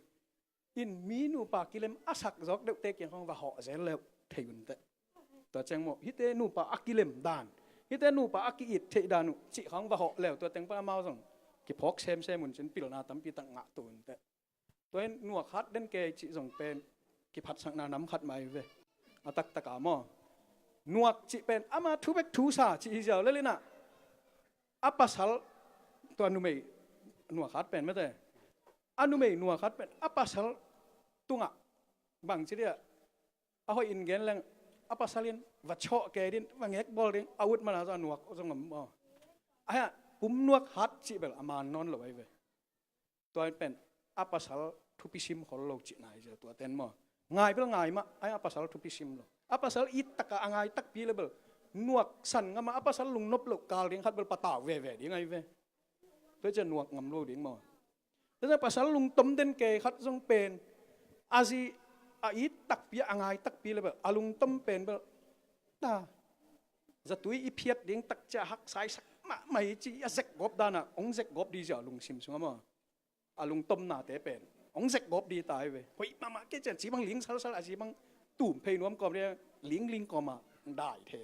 In mi nupa kilem a sak zawk deuhte kiang khawng va hawh zel leuh thei un teh. Tua ciang maw, hihte nupa a kilem dan, hihte nupa a ki-it theih dan uh cih khawng va hawh leuh, tua teng pan amau zong kiphawk semsem un cin pilna tampi tak ngah to un teh. Tua in nuak hat den kei cih zong pen kiphatsakna nam khat mah hi ve. A taktaka maw, nuak cih pen ama thu bek thusa cih hi ziau lel inah a pasal, tua numei nuak hat pen mate, a numei nuak hat pen a pasal tungah bangci dih a, a hoih in gen leng a pasal in va cawh kei ding, va ngekbawl ding a ut mana zong a nuak zong om maw. Ahi a, pum nuak hat cih bel a man nawn lo ahi ve. Tua in pen a pasal thupi sim khol lo cihna hi zia tua ten maw. Ngai bel ngai mah, ai a pasal thupi sim lo. A pasal it taka a ngai takpi le bel nuak san ngam a, a pasal lungnop loh kal ding khat bel patau veve ding ahi ve. Tua cian nuak ngam lo ding maw. Tua cian pasal lungtom den kei khat zong pen a zi a it takpi a ngai takpi le bel a lungtom pen bel ta zatui i phiat ding tak cia haksaisak mahmah hi ci a zekgawp dana hong zekgawp di zia lungsim sungah maw. A lungtomnate pen hong zekgawp di ta hi ve. Hoih mahmah kei cian ci bang ling salsal a ci bang tum phei nuam kawm dia lingling kawma dai the.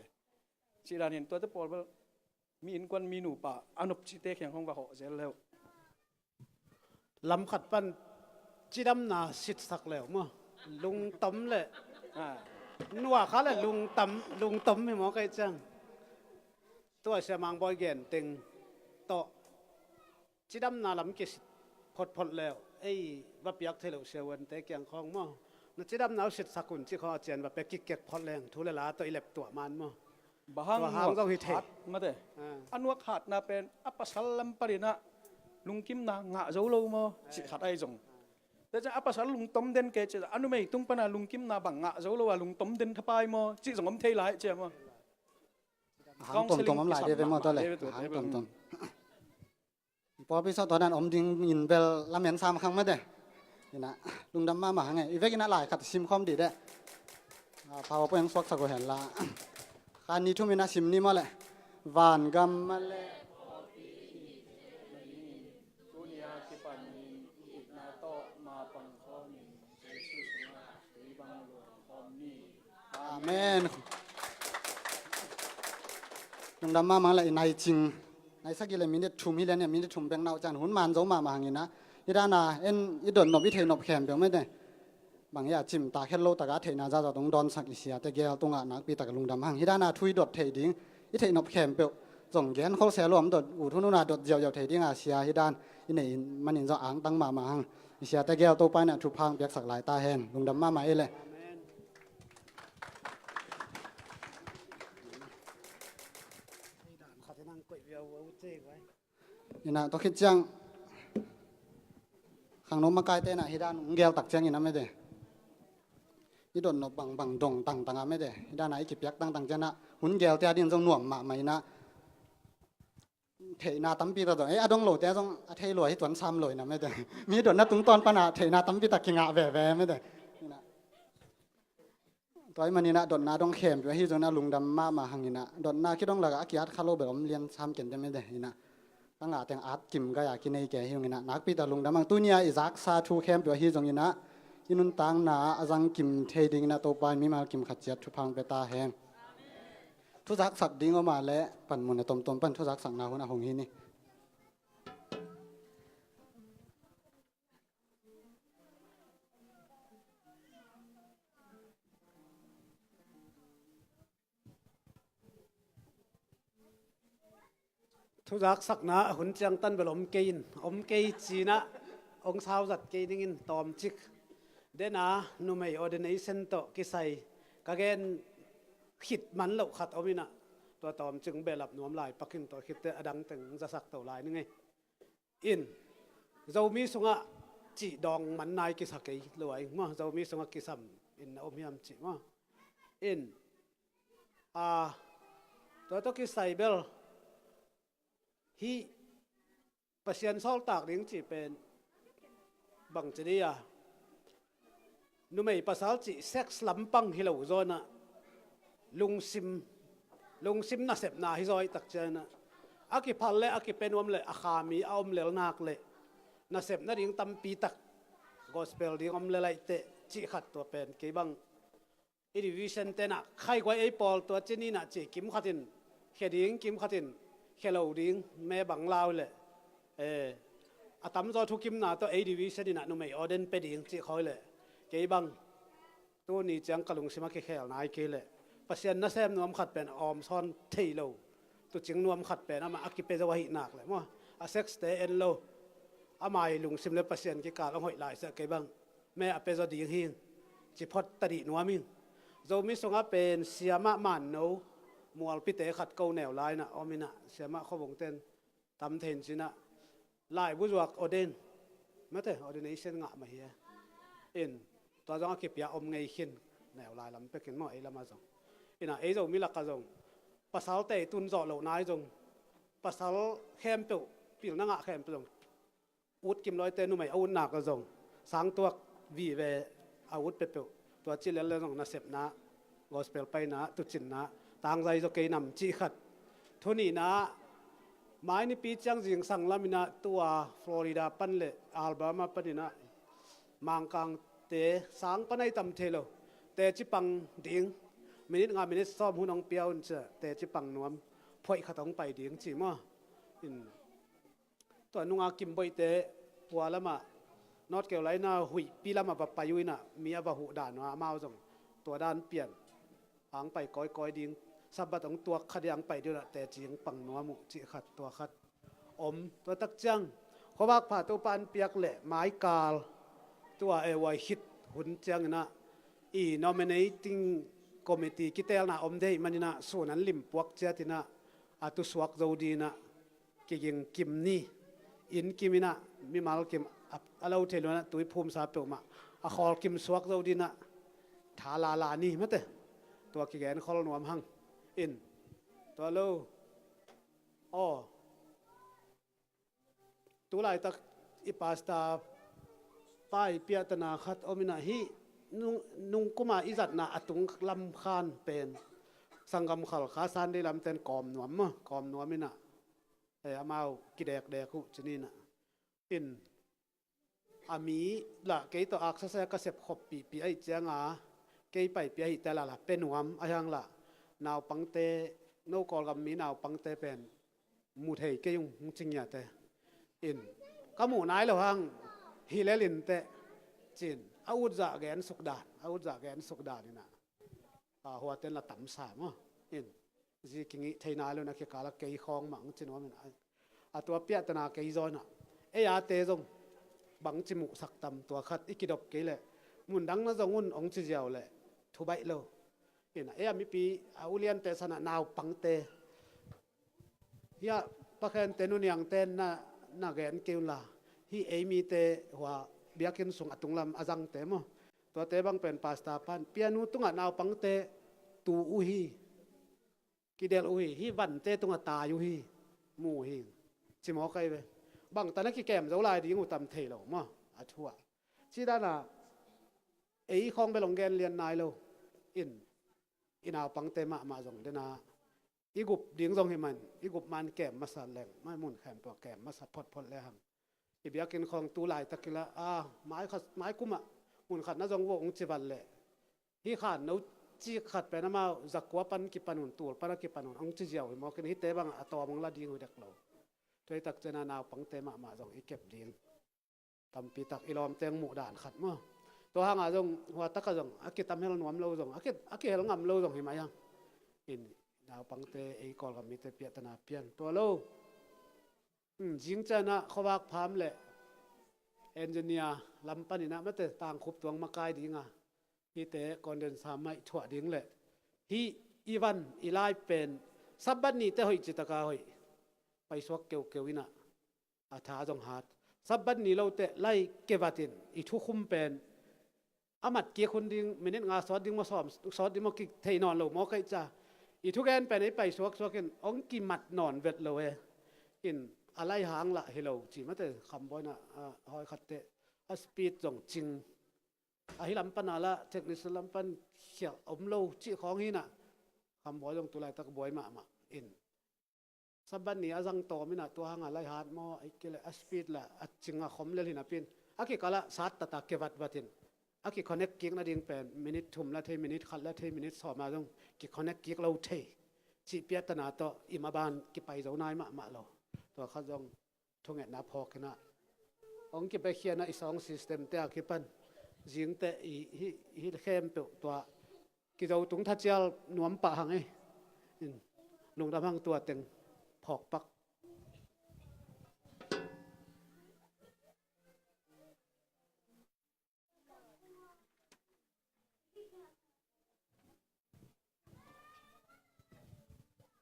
Ci danin tuate pawl bel mi innkuan mi nupa a nopcite kheng hong va hawh zel leuh. Lam khat pan cidamna sitsak leuh maw. Lungtom le nuak kha le lungtom, lungtom hi maw kei ciang. Tua Sia Mang Bawi gen teng tawh cidamna lam kisit photphot leu ei va piak thei loh siavuante kiang khawng maw, na cidamna uh sitsak un ci khawng a cian va pia kikkek phot leng thu le la tawh i lep tuah man maw. Bang hang nuak hat mate. A nuak hatna pen a pasal lam paninah lungkimna ngah zo lo maw cih khat ahi zong. Tua ciang a pasal lungtom den kei ci a numei tung pana lungkimna bang ngah zo lo a lungtom den thapai maw cih zong om thei lai cia maw. Hang tuamtuam om lai de ve maw tua le. Hang tuamtuam. Pawlpi sawh tua dan om ding in bel lamen sam khang mate. Inah lungdam mahmah hang e. I vek inah lai khat sim khawm dih deh. Power point suaksak uh hen la. Kha ni thum inah sim ni maw le. Van gam maw le. Amen. Lungdam mahmah le i nai cing. Nai sagih le minit thum hi lian, minit thum bek na uh ciang hun man zo mahmah hang in ah, hih dan a en i dot nop i theih nop khempeuh mete, bang hiam, cimtak het lo tak a theihna zahzah dong dawnsak i siate gel tungah nakpi tak lungdam hang. Hih dan a thu i dot theih ding, i theih nop khempeuh zong gen khol se lo, om dot ut hun hun a dot ziauziau thei ding a sia hih dan i neih manin zong angtang mahmah hang. I siate gel Topa in ah thupha hong piaksak lai ta hen. Lungdam mahmah ei leh. In ah tua khit ciang khangno makaite in ah hih dan hong gel tak ciangin ah mete, i dot nop bangbang dong tangtang a mete, hih dan a i kipiak tangtang ciang ah hun gelte a ding zong nuam mahmah in ah, theihna tampi tak zong, eh, a dong lote zong a thei lua hi tuan sam lo in ah mete, mi dotna tungtawn pan ah theihna tampi tak kingah veve mete. In ah tua ahih manin ah dotna dong khempeuh ahi zongin ah lungdam mahmah hang in ah, dotna kidong lakah a ki-at kha lo bel om lian sam ken te mete. In ah ka ngah teng at kim gai a kinei kei hi ung in ah nakpi tak lungdam hang. Tuni a i zaksa thu khempeuh ahi zongin ah i nuntakna ah a zang kim thei dingin ah Topa in mimal kim khat ciat thupha hong pia ta hen. Thuzaksak ding om a leh panmun a tomtom pan thuzaksakna hun ah hong hi ni. Thuzaksakna a hun ciangtan bel om kei in, om kei ci-in ah hong sauzat kei ning in tawmcik. Den a numei ordination tawh kisai ka gen khit man loh khat om in ah, tua tawmcik hong behlap nuam lai pak in, tua khit teh a dang teng hong zasak to lai ning ei. In, Zomi sungah cih dawng man nai kisa kei lo ai maw, Zomi sungah kisam in na om hiam cih maw. In, a, tua tawh kisai bel hih Pasian sawltak ding cih pen bangci dih a, numei pasal cih sex lampang hi lo zaw in ah, lungsim, lungsim nasepna hi zaw i tak ciang in ah, a kiphal le a kipia nuam le a kha mi a om lel nak leh nasep nading tampi tak gospel ding om lel ai teh cih khat, tua pen kei bang i division ten ah khaiguai ei pawl tua ci ni in ah ci, kim khat in khia ding, kim khat in khia lo ding, me bang lau leh, eh, a tamzaw thukimna tawh ei division in ah numei ordain pia ding cih khawng leh, kei bang tuni ciang ka lungsim a kikhel nai kei leh, Pasian nasem nuam khat pen a awm sawn thei lo, tuucing nuam khat pen amah a kipia zo ahih nak leh maw, a sex te en lo, ama i lungsim le Pasian kikal hong hoih lai sia, kei bang me a pia zaw ding hi ing ci phot ta dih nuam ing. Zomi sungah pen siamah manno mualpite khat ko neu lai in ah om in ah, siamah khuavung ten tam thei in ci-in ah, laibu zuak ordain mate, ordination ngah mah hi e. In, tua zong a kipia om ngei khin, neu lai lam pek in maw, ei lam ah zong. In ah ei Zomi lak ah zong pasalte i tun zawh loh nai zong, pasal khempeuh, pilna ngah khempeuh zong ut kim lo ai teh, numei a ut nak ah zong sang tuak vive a ut peuhpeuh. Tua cih lel le zong nasepna, gospel paina, tuucinna, tangzai zaw kei nam cih khat. Thu nihna, mai nipi ciang zingsang lam in ah tua Florida pan le Alabama pan in ah Mangkangte sang pan ahi tam thei lo, teci pang ding, minit nga minit sawm hun hong pia un ci-a, teci pang nuam, phoih khat hong pai ding ci maw. In, tua nunga Kimboihte pua lamah, North Carolina huihpi lamah va pai uh in ah, mi a va huh dan uh a, amau zong tua dan pian, ang pai kawikawi ding, Sabbath hong tuak kha ding ang pai ding uh in ah, teci hong pang nuam uh cih khat, tua khat om. Tua tak ciang khuavak pha Topa in piak leh maikal tua e uai khit hun ciang in ah, i nominating committee kiteelna om ding ahih man in ah, sun an lim puak ciat in ah, a tusuak zo ding in ah, kiging kim ni, inn kim in ah, mimal kim a, a lo thei lo in ah, tui phumsa peuhmah a khawl kim suak zo ding in ah, tha lala ni mate. Tua kigen khol nuam hang. In, tua lo, aw, tu laitak i pastor pa i piahtana khat om in ah, hih nung, nung kum a i zatna a tung lam khan pen sanggam Khalkha Sunday lamten kawm nuam maw, kawm nuam in ah, eh, amau kidekdek uh ci ni in ah. In, a mi lah kei tawh aksa se ka sep khop pihpih ahih ciang a, kei paipih ahih teh lala pia nuam, ahi hang lah naupangte, no Kawlgam mi naupangte pen mu thei kei ung, hong ci ngiate in, ka muh nai lo hang hi lel inteh, ci-in a utzah gen suk dan, a utzah gen suk dan in ah, a, huaten la tam sa maw. In, zi kingih thei nai lo in a kikal ah kei khawng mah hong ci nuam in ah, a tua piahtana kei zaw in ah, ei a te zong bangci muhsak tam, tua khat i kidop kei leh, mundang na zong un hong ci ziau leh thu baih lo. In ah, ei a mipi, a uliante san ah naupangte, hih a pakhente, nuniangte na, na gen kei unla, hih ei mite hua biakinn sung a tunglam a zangte maw, tuate bang pen pastor pan pianu tungah naupangte tu uh hi, kidelh uh hi, hih vante tungah tai uh hi, mu uh hi, ci mawk ahi ve. Bangtan a kikem zo lai ding uh tam thei lo maw, a thu ah. Ci dan a, ei khawng bel hong gen lian nai lo in, i naupangte mahmah zong den a, i gup ding zong hi man, i gup man kem masa leng, mai mun khempeuh kem masa photphot le hang. I biakinn khawng tu laitak kila, a, mai khat, mai kum ah mun khat na zong vua hong ci vat leh, hih khan no cik khat pen amau zakua pan kipan un, tul pan a kipan un hong ci ziau hi mawk in, hihte bang a tawm hong la ding uh dek lo. Tua hi tak ciang a naupangte mahmah zong i kep ding. Tampi tak i lawmte hong muh dan khat maw. Tua hang a zong, hua tak a zong a kitam hel nuam lo zong, a ki, a kihel ngam lo zong hi mai hang. In, naupangte, ei Kawlgam mite piahtana piang tua lo. Hmm, zing ciang ah khuavak pham leh engineer lam pan in ah mate tangkhup tuang makai ding a, hihte condenser mic thuah ding leh, hih i van i lai pen Sabbath nite hoih citak a hoih, paisuak keukeu in ah, a tha zong hat. Sabbath ni lo teh lai kevat in i thukhum pen a mat kik hun ding, minit nga sawt ding maw, sawm sawt ding maw, kithei nawn lo mawk ahih ciang, i thugen pen ei paisuak suak in hong kimat nawn vet lo e. In, a lai hang lah hi lo ci mate, Kham Bawi in ah, a, hawi khat teh a speed zong cing, ahi lam pan a lah, technician lam pan khialh om lo cih khawng hi in ah, Kham Bawi zong tu laitak buai mahmah in, Sabbath ni a zang tawm in ah, tua hang a lai hat maw, ahih kei leh a speed lah a cing a khom lel hi napi in, a kikal ah sat tata kevat vat in, a ki-connect kik nading pen minit thum la thei, minit khat la thei, minit sawm a zong ki-connect kik lo thei cih piahtana tawh i maban kipai zo nai mahmah lo. Tua khat zong thungetna phawk in ah, hong kipiakhia in ah i sound system te a kipan zing teh i, hih, hih khempeuh tua kizo tung thacial nuam pah hang e. In, lungdam hang, tua teng phawk pak.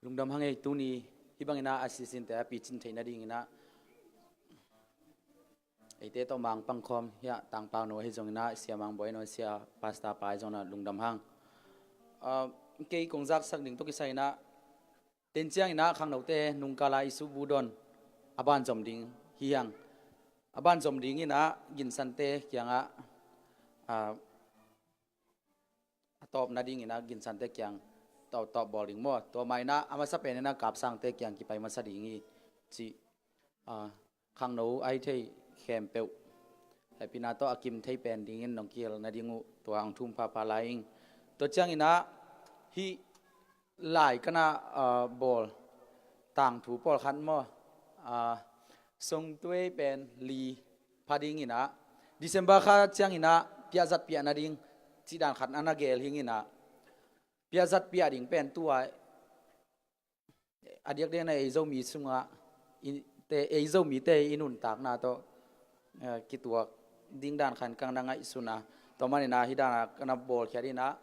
Lungdam hang e, tuni hih bang in ah a sisinte a picin theih nading in ah eite tawh Mang pangkhawm hih a Tangpau nu ahi zong in ah, Sia Mang Bawi nu, Sia Pastor pa ahi zong in ah lungdam hang. Ah, kei kong zaksak ding tawh kisai in ah, tenciang in ah khangnote nungkal a i subudawn a banzom ding hi hang. A banzom ding in ah ginsante kiangah, ah, a tawp nading in ah ginsante kiang tawp, tawp bawl ding maw. Tua mah in ah a masa pen in ah kapsangte kiang kipai masa ding hi ci. Ah, khangno ahi thei khempeuh hehpihna tawh a kim thei pen dingin nong kihel nading uh tua hong thum phapha lai ing. Tua ciang in ah hih lai ka na, ah, bawl tangthu pawlkhat maw, ah, songtuei pen li pha ding in ah, December kha ciang in ah piahzat piah nading cih dan khat a na gel hing in ah, piahzat piah ding pen tua a diakdiak in ah ei Zomi sungah i, te, ei Zomite i nuntakna tawh, eh, kituak ding dan khat kang na ngaihsun a, tua man in ah hih dan a ka na bawlkhiat in ah,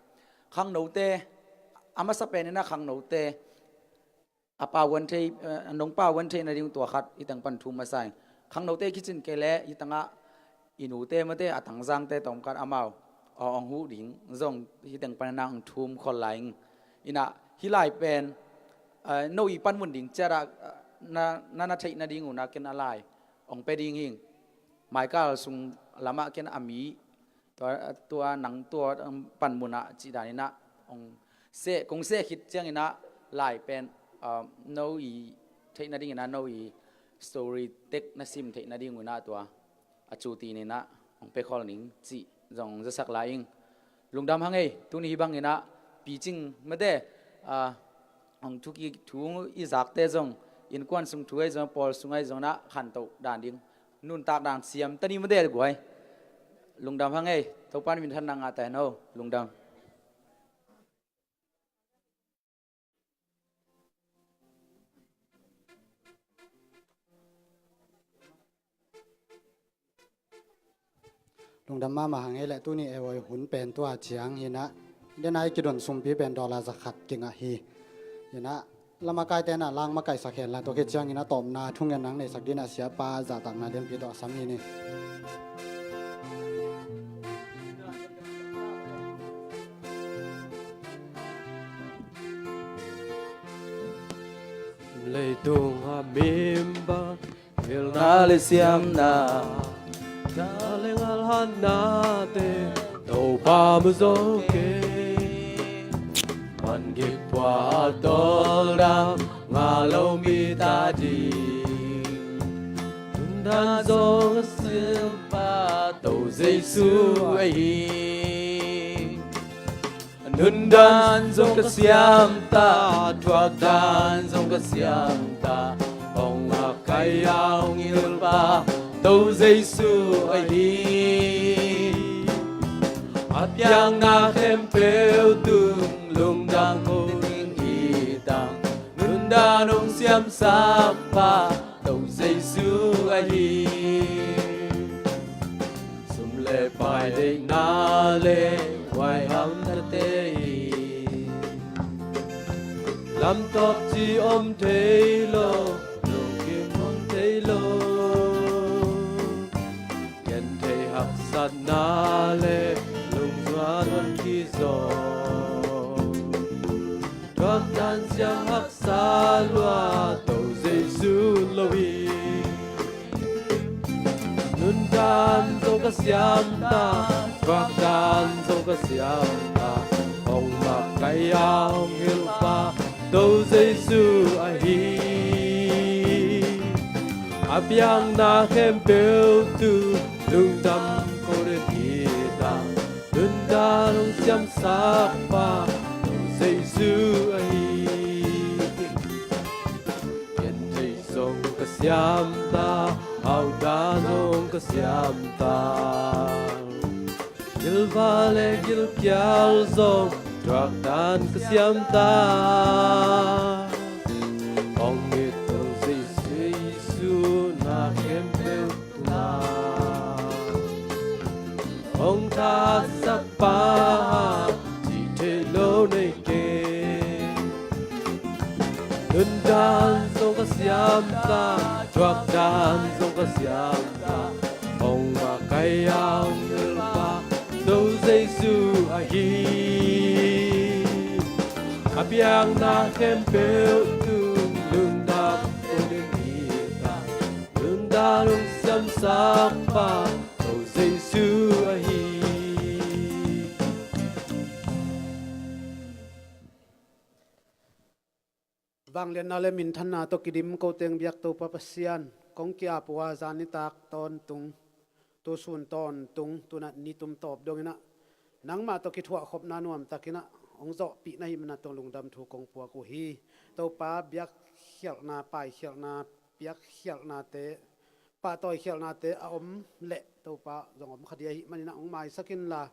khangnote, a masa pen in ah khangnote a pau van thei, eh, nong pau van thei nading tua khat hih teng pan thum masa ing. Khangnote kicin kei leh hih tengah i nute mate a tangzangte tawmkhat amau a hong huh ding zong hih teng pan in ah hong thum khol lai ing. In ah hih lai pen, eh, no i panmun ding ciat ah, eh, na, na, na theih nading un ah ken a lai hong pia ding hing. Maikal sung lamah ken a mi, tua, tua nang tua, um, panmun ah cih dan in ah hong seh, kong seh khit ciang in ah lai pen, ah, no i theih nading in ah, no i story tek na sim theih nading un ah tua a cu tin in ah hong pia khol ning cih zong zasak lai ing. Lungdam hang ei, tuni hih bang in ah picing mate, ah, hong thukik thu i zakte zong Innkuan sung thu ahi zong, pawl sung ahi zong na khantoh dan ding, nuntak dan siam ta ni mah de guai. Lungdam hang ei, Topa'n minthanna ngah ta hen aw. Lungdam. Lungdam mahmah hang ei leh, tuni ei hun pen tua ciang hi-in ah, den a i kidon sumpi pen dollar za khat kingah hi. Hi-in ah, lamakaite in ah lang makaisak hen la, tua khit ciangin ah tawpna thungen nang neihsak dingin ah siapa zahtakna lianpi tawh a sam hi ni. Leitung a mim bang hilhna le siamna, ta le ngal hatnate Topa mu zo kei. Mangip pua a tawldam ngah lo mi ta ding, nundan zong ka siampa Topa Jesu ahi. Nundan zong ka siam ta, thuakdan zong ka siam ta, hong makai a hong hilhpa Topa Jesu ahi. A piakna khempeuh tung lungdam ko ding hi ta, nundan hong siamsakpa Topa Jesu ahi. Sum le pai, deihna le huai hamnate hi. Lamtawp ci om thei lo, lungkim om thei lo. Genthei haksatna le lungzuan hon kizaw, thuakdan siam haksa lua Topa Jesu lo hi. Nundan zong ka siam ta, thuakdan zong ka siam ta, hong makai a hong hilhpa Topa Jesu ahi. A piakna khempeuh tung lungdam ko ding hi ta, nundan hong siamsakpa Topa Jesu ahi. Genthei zong ka siam ta, haudan zong ka siam ta, gilvah le gilkial zong thuakdan ka siam ta. Hong it Topa Jesu na khempeuh na, hong thatsakpa cih theih lo nei kei. Nundan zong ka siam ta, thuakdan zong ka siam ta, hong makai a hong hilhpa Topa Jesu ahi. A piakna khempeuh tung lungdam ko ding hi ta, nundan hong siamsakpa Topa Jesu ahi. Vangliatna le minthanna tawh kidim ko teng biak Topa Pasian, kong ki-ap uh a zan nitak tawntung, tusun tawntung, tunah nitum tawp dongin ah nangmah tawh kithuahkhopna nuamtakin ah hong zawhpih na hih manin ah tua lungdam thu kong puak uh hi. Topa, biakkhialhna, paikhialhna, piakkhialhnate, pahtawi khialhnate a om leh Topa, zong om kha ding ahih manin ah hong maisak inla,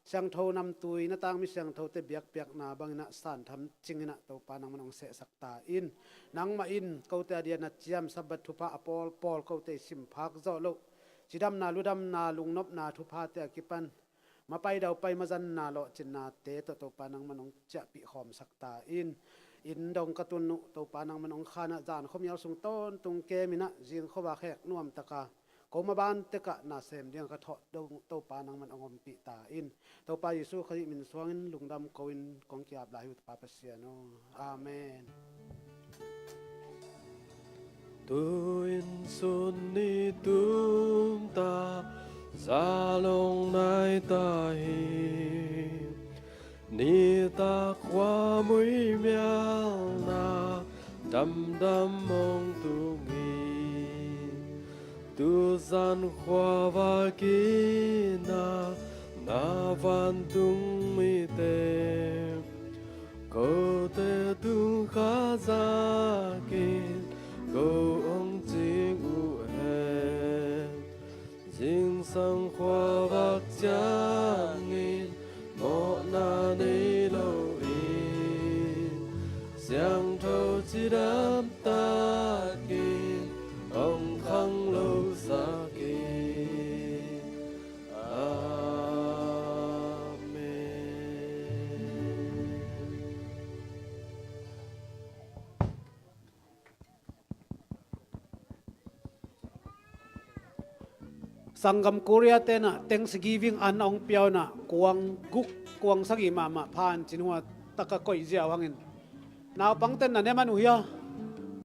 siangtho namtui na tangmi siangthote biakpiakna bangin ah santham cingin ah Topa, nangman hong sehsak ta in. Nangmah in kote a dia na ciam Sabbath thupha a pawlpawl, kote i simphak zawh loh cidamna, ludamna, lungnopna thuphate a kipan mapai daupai mazanna lawhcinnate tawh Topa, nangman hong ciahpih khawmsak ta in. Inn dong ka tun uh Topa, nangman hong khan ah zan khuamial sung tawntung kemin ah zing khuava khek nuamtaka ko maban tekah na sem ding ka thawh dong Topa, nangman hong ompih ta in. Topa Jesu Khrih min suangin lungdam ko-in kong ki-ap lai hi uh Topa Pasian aw. Amen. Tu-in sun nitum ta, zalong nai ta hi. Nitak khua muimialna damdam hong tung hi. Tuzan khuava kina na vantung mite, kote tung kha zakin Sang khuavak ciangin mawhna nei loin siangtho cidam takin hong khang lo sakin. Amen. Sanggam Korea tenah Thanksgiving an a hong pia uh inah kuang guk, kuang sagih mahmah pha in cin hua taka koih ziau hangin naupang ten na ne man uh hia?